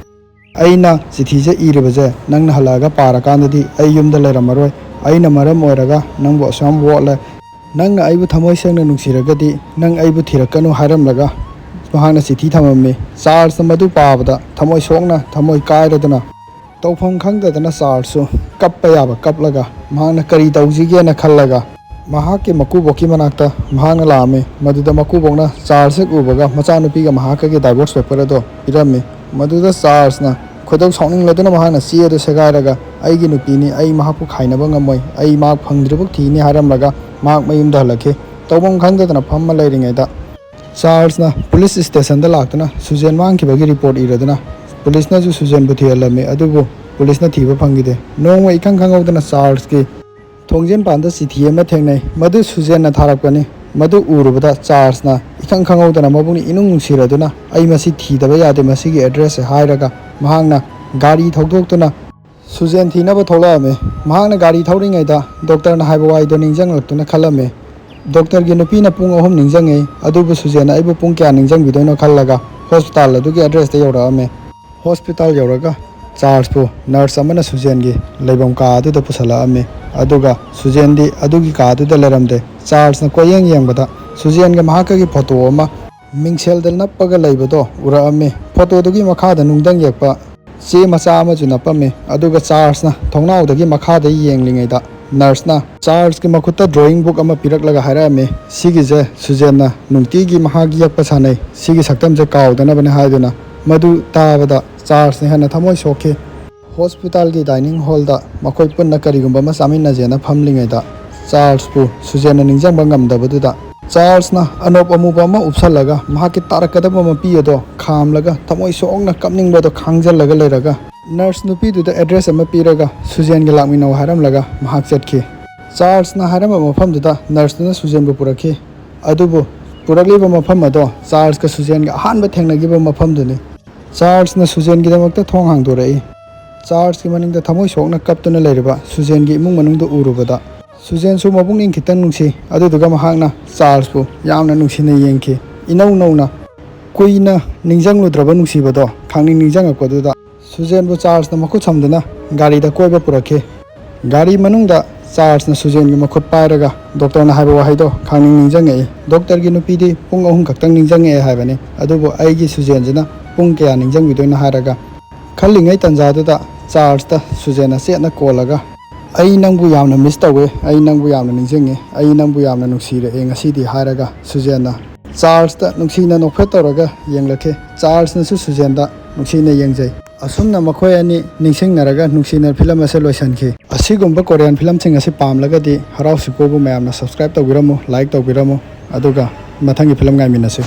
"ꯑꯩꯅ ꯆꯤꯊꯤꯁꯦ ꯏꯔꯤꯕꯁꯦ ꯅꯪꯅ ꯍꯜꯂꯛꯑꯒ ꯄꯥꯔꯀꯥꯟꯗꯗꯤ ꯑꯩ ꯌꯨꯝꯗ ꯂꯩꯔꯝꯃꯔꯣꯏ꯫ ꯑꯩꯅ ꯃꯔꯝ ꯑꯣꯏꯔꯒ ꯅꯪꯕꯨ ꯑꯁꯨꯛ ꯌꯥꯝ ꯋꯥꯠꯂꯦ꯫ ꯅꯪꯅ ꯑꯩꯕꯨ ꯊꯃꯣꯏ ꯁꯦꯡꯅ ꯅꯨꯡꯁꯤꯔꯒꯗꯤ ꯅꯪ ꯑꯩꯕꯨ ꯊꯤꯔꯛꯀꯅꯨ" ꯍꯥꯏꯔꯝꯂꯒ ꯃꯍꯥꯛꯅ ꯆꯤꯊꯤ ꯊꯝꯃꯝꯃꯤ꯫ ꯆꯥꯔꯜꯁꯅ ꯃꯗꯨ ꯄꯥꯕꯗ ꯊꯃꯣꯏ ꯁꯣꯛꯅ, ꯊꯃꯣꯏ ꯀꯥꯏꯔꯗꯨꯅ ꯇꯧꯐꯝ ꯈꯪꯗꯗꯅ ꯆꯥꯔꯜꯁꯁꯨ ꯀꯞꯄ ꯌꯥꯕ ꯀꯞꯂꯒ ꯃꯍꯥꯛꯅ ꯀꯔꯤ ꯇꯧꯁꯤꯒꯦꯅ ꯈꯜꯂꯒ ꯃꯍꯥꯛꯀꯤ ꯃꯀꯨꯕꯣꯛꯀꯤ ꯃꯅꯥꯛꯇ ꯃꯍꯥꯛꯅ ꯂꯥꯛꯑꯝꯃꯤ꯫ ꯃꯗꯨꯗ ꯃꯀꯨꯕꯣꯛꯅ ꯆꯥꯔꯜꯁ ꯍꯦꯛ ꯎꯕꯒ ꯃꯆꯥꯅꯨꯄꯤꯒ ꯃꯍꯥꯛꯀꯒꯤ ꯗꯥꯏꯚꯣꯔꯁ ꯄꯦꯄꯔ ꯑꯗꯣ ꯄꯤꯔꯝꯃꯤ꯫ ꯃꯗꯨꯗ ꯆꯥꯔꯜꯁꯅ ꯈꯣꯏꯗꯧ ꯁꯥꯎꯅꯤꯡꯂꯗꯨꯅ ꯃꯍꯥꯛꯅ ꯆꯦ ꯑꯗꯨ ꯁꯦꯒꯥꯏꯔꯒ "ꯑꯩꯒꯤ ꯅꯨꯄꯤꯅꯤ, ꯑꯩ ꯃꯍꯥꯛꯄꯨ ꯈꯥꯏꯅꯕ ꯉꯝꯃꯣꯏ, ꯑꯩ ꯃꯍꯥꯛ ꯐꯪꯗ꯭ꯔꯤꯐꯥꯎ ꯊꯤꯅꯤ" ꯍꯥꯏꯔꯝꯂꯒ ꯃꯍꯥꯛ ꯃꯌꯨꯝꯗ ꯍꯜꯂꯛꯈꯤ꯫ ꯇꯧꯐꯝ ꯈꯪꯗꯗꯅ ꯐꯝꯃ ꯂꯩꯔꯤꯉꯩꯗ ꯆꯥꯔꯜꯁꯅ ꯄꯨꯂꯤꯁ ꯁ꯭ꯇꯦꯁꯟꯗ ꯂꯥꯛꯇꯨꯅ ꯁꯨꯖꯦꯟ ꯃꯥꯡꯈꯤꯕꯒꯤ ꯔꯤꯄꯣꯔꯠ ꯏꯔꯗꯨꯅ ꯄꯨꯂꯤꯁꯅꯁꯨ ꯁꯨꯖꯦꯟꯕꯨ ꯊꯤꯍꯜꯂꯝꯃꯤ꯫ ꯑꯗꯨꯕꯨ ꯄꯨꯂꯤꯁꯅ ꯊꯤꯕ ꯐꯪꯈꯤꯗꯦ꯫ ꯅꯣꯡꯃ ꯏꯈꯪ ꯈꯪꯍꯧꯗꯅ ꯆꯥꯔꯜꯁꯀꯤ ꯊꯣꯡꯖꯤꯟ ꯄꯥꯟꯗ ꯆꯤꯊꯤ ꯑꯃ ꯊꯦꯡꯅꯩ꯫ ꯃꯗꯨ ꯁꯨꯖꯦꯟꯅ ꯊꯥꯔꯛꯄꯅꯤ꯫ ꯃꯗꯨ ꯎꯔꯨꯕꯗ ꯆꯥꯔꯜꯁꯅ ꯏꯈꯪ ꯈꯪꯍꯧꯗꯅ ꯃꯕꯨꯛꯅ ꯏꯅꯨꯡ ꯅꯨꯡꯁꯤꯔꯗꯨꯅ "ꯑꯩ ꯃꯁꯤ ꯊꯤꯗꯕ ꯌꯥꯗꯦ, ꯃꯁꯤꯒꯤ ꯑꯦꯗ꯭ꯔꯦꯁꯁꯦ" ꯍꯥꯏꯔꯒ ꯃꯍꯥꯛꯅ ꯒꯥꯔꯤ ꯊꯧꯗꯣꯛꯇꯨꯅ ꯁꯨꯖꯦꯟ ꯊꯤꯅꯕ ꯊꯣꯛꯂꯛꯑꯝꯃꯤ꯫ ꯃꯍꯥꯛꯅ ꯒꯥꯔꯤ ꯊꯧꯔꯤꯉꯩꯗ ꯗꯣꯛꯇꯔꯅ ꯍꯥꯏꯕ ꯋꯥꯍꯩꯗꯣ ꯅꯤꯡꯁꯤꯡꯂꯛꯇꯨꯅ ꯈꯜꯂꯝꯃꯤ꯫ ꯗꯣꯛꯇꯔꯒꯤ ꯅꯨꯄꯤꯅ ꯄꯨꯡ ꯑꯍꯨꯝ ꯅꯤꯡꯁꯤꯡꯉꯤ, ꯑꯗꯨꯕꯨ ꯁꯨꯖꯦꯟꯅ ꯑꯩꯕꯨ ꯄꯨꯡ ꯀꯌꯥ ꯅꯤꯡꯁꯤꯡꯕꯤꯗꯣꯏꯅꯣ ꯈꯜꯂꯒ ꯍꯣꯁꯄꯤꯇꯥꯜ ꯑꯗꯨꯒꯤ ꯑꯦꯗ꯭ꯔꯦꯁꯇ ꯌꯧꯔꯛꯑꯝꯃꯤ꯫ ꯍꯣꯁꯄꯤꯇꯥꯜ ꯌꯧꯔꯒ ꯆꯥꯔꯜꯁꯄꯨ ꯅꯔꯁ ꯑꯃꯅ ꯁꯨꯖꯦꯟꯒꯤ ꯂꯩꯐꯝ ꯀꯥ ꯑꯗꯨꯗ ꯄꯨꯁꯜꯂꯛꯑꯝꯃꯤ꯫ ꯑꯗꯨꯒ ꯁꯨꯖꯦꯟꯗꯤ ꯑꯗꯨꯒꯤ ꯀꯥ ꯑꯗꯨꯗ ꯂꯩꯔꯝꯗꯦ꯫ ꯆꯥꯔꯜꯁꯅ ꯀꯣꯏꯌꯦꯡ ꯌꯦꯡꯕꯗ ꯁꯨꯖꯦꯟꯒ ꯃꯍꯥꯛꯀꯒꯤ ꯐꯣꯇꯣ ꯑꯃ ꯃꯤꯡꯁꯦꯜꯗ ꯅꯞꯄꯒ ꯂꯩꯕꯗꯣ ꯎꯔꯛꯑꯝꯃꯤ꯫ ꯐꯣꯇꯣꯗꯨꯒꯤ ꯃꯈꯥꯗ ꯅꯨꯡꯗꯪ ꯌꯦꯛꯄ ꯆꯦ ꯃꯆꯥ ꯑꯃꯁꯨ ꯅꯞꯄꯝꯃꯤ꯫ ꯑꯗꯨꯒ ꯆꯥꯔꯜꯁꯅ ꯊꯣꯡꯅꯥꯎꯗꯒꯤ ꯃꯈꯥꯗ ꯌꯦꯡꯂꯤꯉꯩꯗ ꯅꯔꯁꯅ ꯆꯥꯔꯜꯁꯀꯤ ꯃꯈꯨꯠꯇ ꯗ꯭ꯔꯣꯌꯤꯡ ꯕꯨꯛ ꯑꯃ ꯄꯤꯔꯛꯂꯒ ꯍꯥꯏꯔꯛꯑꯝꯃꯤ, "ꯁꯤꯒꯤꯁꯦ ꯁꯨꯖꯦꯟꯅ ꯅꯨꯡꯇꯤꯒꯤ ꯃꯍꯥꯛ ꯌꯦꯛꯄ ꯁꯥꯟꯅꯩ, ꯁꯤꯒꯤ ꯁꯛꯇꯝꯁꯦ ꯀꯥꯎꯗꯅꯕꯅꯦ" ꯍꯥꯏꯗꯨꯅ꯫ ꯃꯗꯨ ꯇꯥꯕꯗ ꯆꯥꯔꯜꯁꯅ ꯍꯦꯟꯅ ꯊꯃꯣꯏ ꯁꯣꯛꯈꯤ꯫ ꯍꯣꯁꯄꯤꯇꯥꯜꯒꯤ ꯗꯥꯏꯅꯤꯡ ꯍꯣꯜꯗ ꯃꯈꯣꯏ ꯄꯨꯟꯅ ꯀꯔꯤꯒꯨꯝꯕ ꯑꯃ ꯆꯥꯃꯤꯟꯅꯁꯦꯅ ꯐꯝꯂꯤꯉꯩꯗ ꯆꯥꯔꯜꯁꯄꯨ ꯁꯨꯖꯦꯟꯅ ꯅꯤꯡꯁꯤꯡꯕ ꯉꯝꯗꯕꯗꯨꯗ ꯆꯥꯔꯜꯁꯅ ꯑꯅꯣꯞ ꯑꯃꯨꯕ ꯑꯃ ꯎꯞꯁꯜꯂꯒ ꯃꯍꯥꯛꯀꯤ ꯇꯥꯔꯛꯀꯗꯕ ꯃꯄꯤ ꯑꯗꯣ ꯈꯥꯝꯂꯒ ꯊꯃꯣꯏ ꯁꯣꯛꯅ ꯀꯞꯅꯤꯡꯕꯗꯣ ꯈꯥꯡꯖꯜꯂꯒ ꯂꯩꯔꯒ ꯅꯔꯁ ꯅꯨꯄꯤꯗꯨꯗ ꯑꯦꯗ꯭ꯔꯦꯁ ꯑꯃ ꯄꯤꯔꯒ ꯁꯨꯖꯦꯟꯒ ꯂꯥꯛꯃꯤꯟꯅꯧ ꯍꯥꯏꯔꯝꯂꯒ ꯃꯍꯥꯛ ꯆꯠꯈꯤ꯫ ꯆꯥꯔꯜꯁꯅ ꯍꯥꯏꯔꯝꯕ ꯃꯐꯝꯗꯨꯗ ꯅꯔꯁꯇꯨꯅ ꯁꯨꯖꯦꯟꯕꯨ ꯄꯨꯔꯛꯈꯤ꯫ ꯑꯗꯨꯕꯨ ꯄꯨꯔꯛꯂꯤꯕ ꯃꯐꯝ ꯑꯗꯣ ꯆꯥꯔꯜꯁꯀ ꯁꯨꯖꯦꯟꯒ ꯑꯍꯥꯟꯕ ꯊꯦꯡꯅꯈꯤꯕ ꯃꯐꯝꯗꯨꯅꯤ꯫ ꯆꯥꯔꯜꯁꯅ ꯁꯨꯖꯦꯟꯒꯤꯗꯃꯛꯇ ꯊꯣꯡ ꯍꯥꯡꯗꯣꯔꯛꯏ꯫ ꯆꯥꯔꯜꯁꯀꯤ ꯃꯅꯤꯡꯗ ꯊꯃꯣꯏ ꯁꯣꯛꯅ ꯀꯞꯇꯨꯅ ꯂꯩꯔꯤꯕ ꯁꯨꯖꯦꯟꯒꯤ ꯏꯃꯨꯡ ꯃꯅꯨꯡꯗꯨ ꯎꯔꯨꯕꯗ ꯁꯨꯖꯦꯟꯁꯨ ꯃꯄꯨꯛꯅꯤꯡ ꯈꯤꯇꯪ ꯅꯨꯡꯁꯤ꯫ ꯑꯗꯨꯗꯨꯒ ꯃꯍꯥꯛꯅ ꯆꯥꯔꯜꯁꯄꯨ ꯌꯥꯝꯅ ꯅꯨꯡꯁꯤꯅ ꯌꯦꯡꯈꯤ꯫ ꯏꯅꯧ ꯅꯧꯅ ꯀꯨꯏꯅ ꯅꯤꯡꯁꯤꯡꯂꯨꯗ꯭ꯔꯕ ꯅꯨꯡꯁꯤꯕꯗꯣ ꯈꯪꯅꯤꯡ ꯅꯤꯡꯁꯤꯡꯉꯛꯄꯗꯨꯗ ꯁꯨꯖꯦꯟꯕꯨ ꯆꯥꯔꯜꯁꯅ ꯃꯈꯨꯠ ꯁꯝꯗꯨꯅ ꯒꯥꯔꯤꯗ ꯀꯣꯏꯕ ꯄꯨꯔꯛꯈꯤ꯫ ꯒꯥꯔꯤ ꯃꯅꯨꯡꯗ ꯆꯥꯔꯜꯁꯅ ꯁꯨꯖꯦꯟꯒꯤ ꯃꯈꯨꯠ ꯄꯥꯏꯔꯒ ꯗꯣꯛꯇꯔꯅ ꯍꯥꯏꯕ ꯋꯥꯍꯩꯗꯣ ꯈꯪꯅꯤꯡ ꯅꯤꯡꯁꯤꯡꯉꯛꯏ꯫ ꯗꯣꯛꯇꯔꯒꯤ ꯅꯨꯄꯤꯗꯤ ꯄꯨꯡ ꯑꯍꯨꯝ ꯈꯛꯇꯪ ꯅꯤꯡꯁꯤꯡꯉꯛꯑꯦ ꯍꯥꯏꯕꯅꯤ, ꯑꯗꯨꯕꯨ ꯑꯩꯒꯤ ꯁꯨꯖꯦꯟꯁꯤꯅ ꯄꯨꯡ ꯀꯌꯥ ꯅꯤꯡꯁꯤꯡꯕꯤꯗꯣꯏꯅꯣ ꯍꯥꯏꯔꯒ ꯈꯜꯂꯤꯉꯩ ꯇꯥꯟꯖꯥꯗꯨꯗ ꯆꯥꯔꯜꯁꯇ ꯁꯨꯖꯦꯟꯅ ꯆꯦꯠꯅ ꯀꯣꯜꯂꯒ, "ꯑꯩ ꯅꯪꯕꯨ ꯌꯥꯝꯅ ꯃꯤꯁ ꯇꯧꯋꯦ, ꯑꯩ ꯅꯪꯕꯨ ꯌꯥꯝꯅ ꯅꯤꯡꯁꯤꯡꯉꯦ, ꯑꯩ ꯅꯪꯕꯨ ꯌꯥꯝꯅ ꯅꯨꯡꯁꯤꯔꯛꯑꯦ ꯉꯁꯤꯗꯤ" ꯍꯥꯏꯔꯒ ꯁꯨꯖꯦꯟꯅ ꯆꯥꯔꯜꯁꯇ ꯅꯨꯡꯁꯤꯅ ꯅꯣꯛꯐꯦꯠ ꯇꯧꯔꯒ ꯌꯦꯡꯂꯛꯈꯤ꯫ ꯆꯥꯔꯜꯁꯅꯁꯨ ꯁꯨꯖꯦꯟꯗ ꯅꯨꯡꯁꯤꯅ ꯌꯦꯡꯖꯩ꯫ ꯑꯁꯨꯝꯅ ꯃꯈꯣꯏ ꯑꯅꯤ ꯅꯤꯡꯁꯤꯡꯅꯔꯒ ꯅꯨꯡꯁꯤꯅ ꯐꯤꯂꯝ ꯑꯁꯦ ꯂꯣꯏꯁꯤꯟꯈꯤ꯫ ꯑꯁꯤꯒꯨꯝꯕ ꯀꯣꯔꯤꯌꯟ ꯐꯤꯂꯝꯁꯤꯡ ꯑꯁꯤ ꯄꯥꯝꯂꯒꯗꯤ ꯍꯔꯥꯎ ꯁꯤꯀꯣꯕꯨ ꯃꯌꯥꯝꯅ subscribe ꯇꯧꯕꯤꯔꯝꯃꯨ, like ꯇꯧꯕꯤꯔꯝꯃꯨ, ꯑꯗꯨꯒ ꯃꯊꯪꯒꯤ ꯐꯤꯂꯝ ꯉꯥꯏꯃꯤꯟꯅꯁꯤ꯫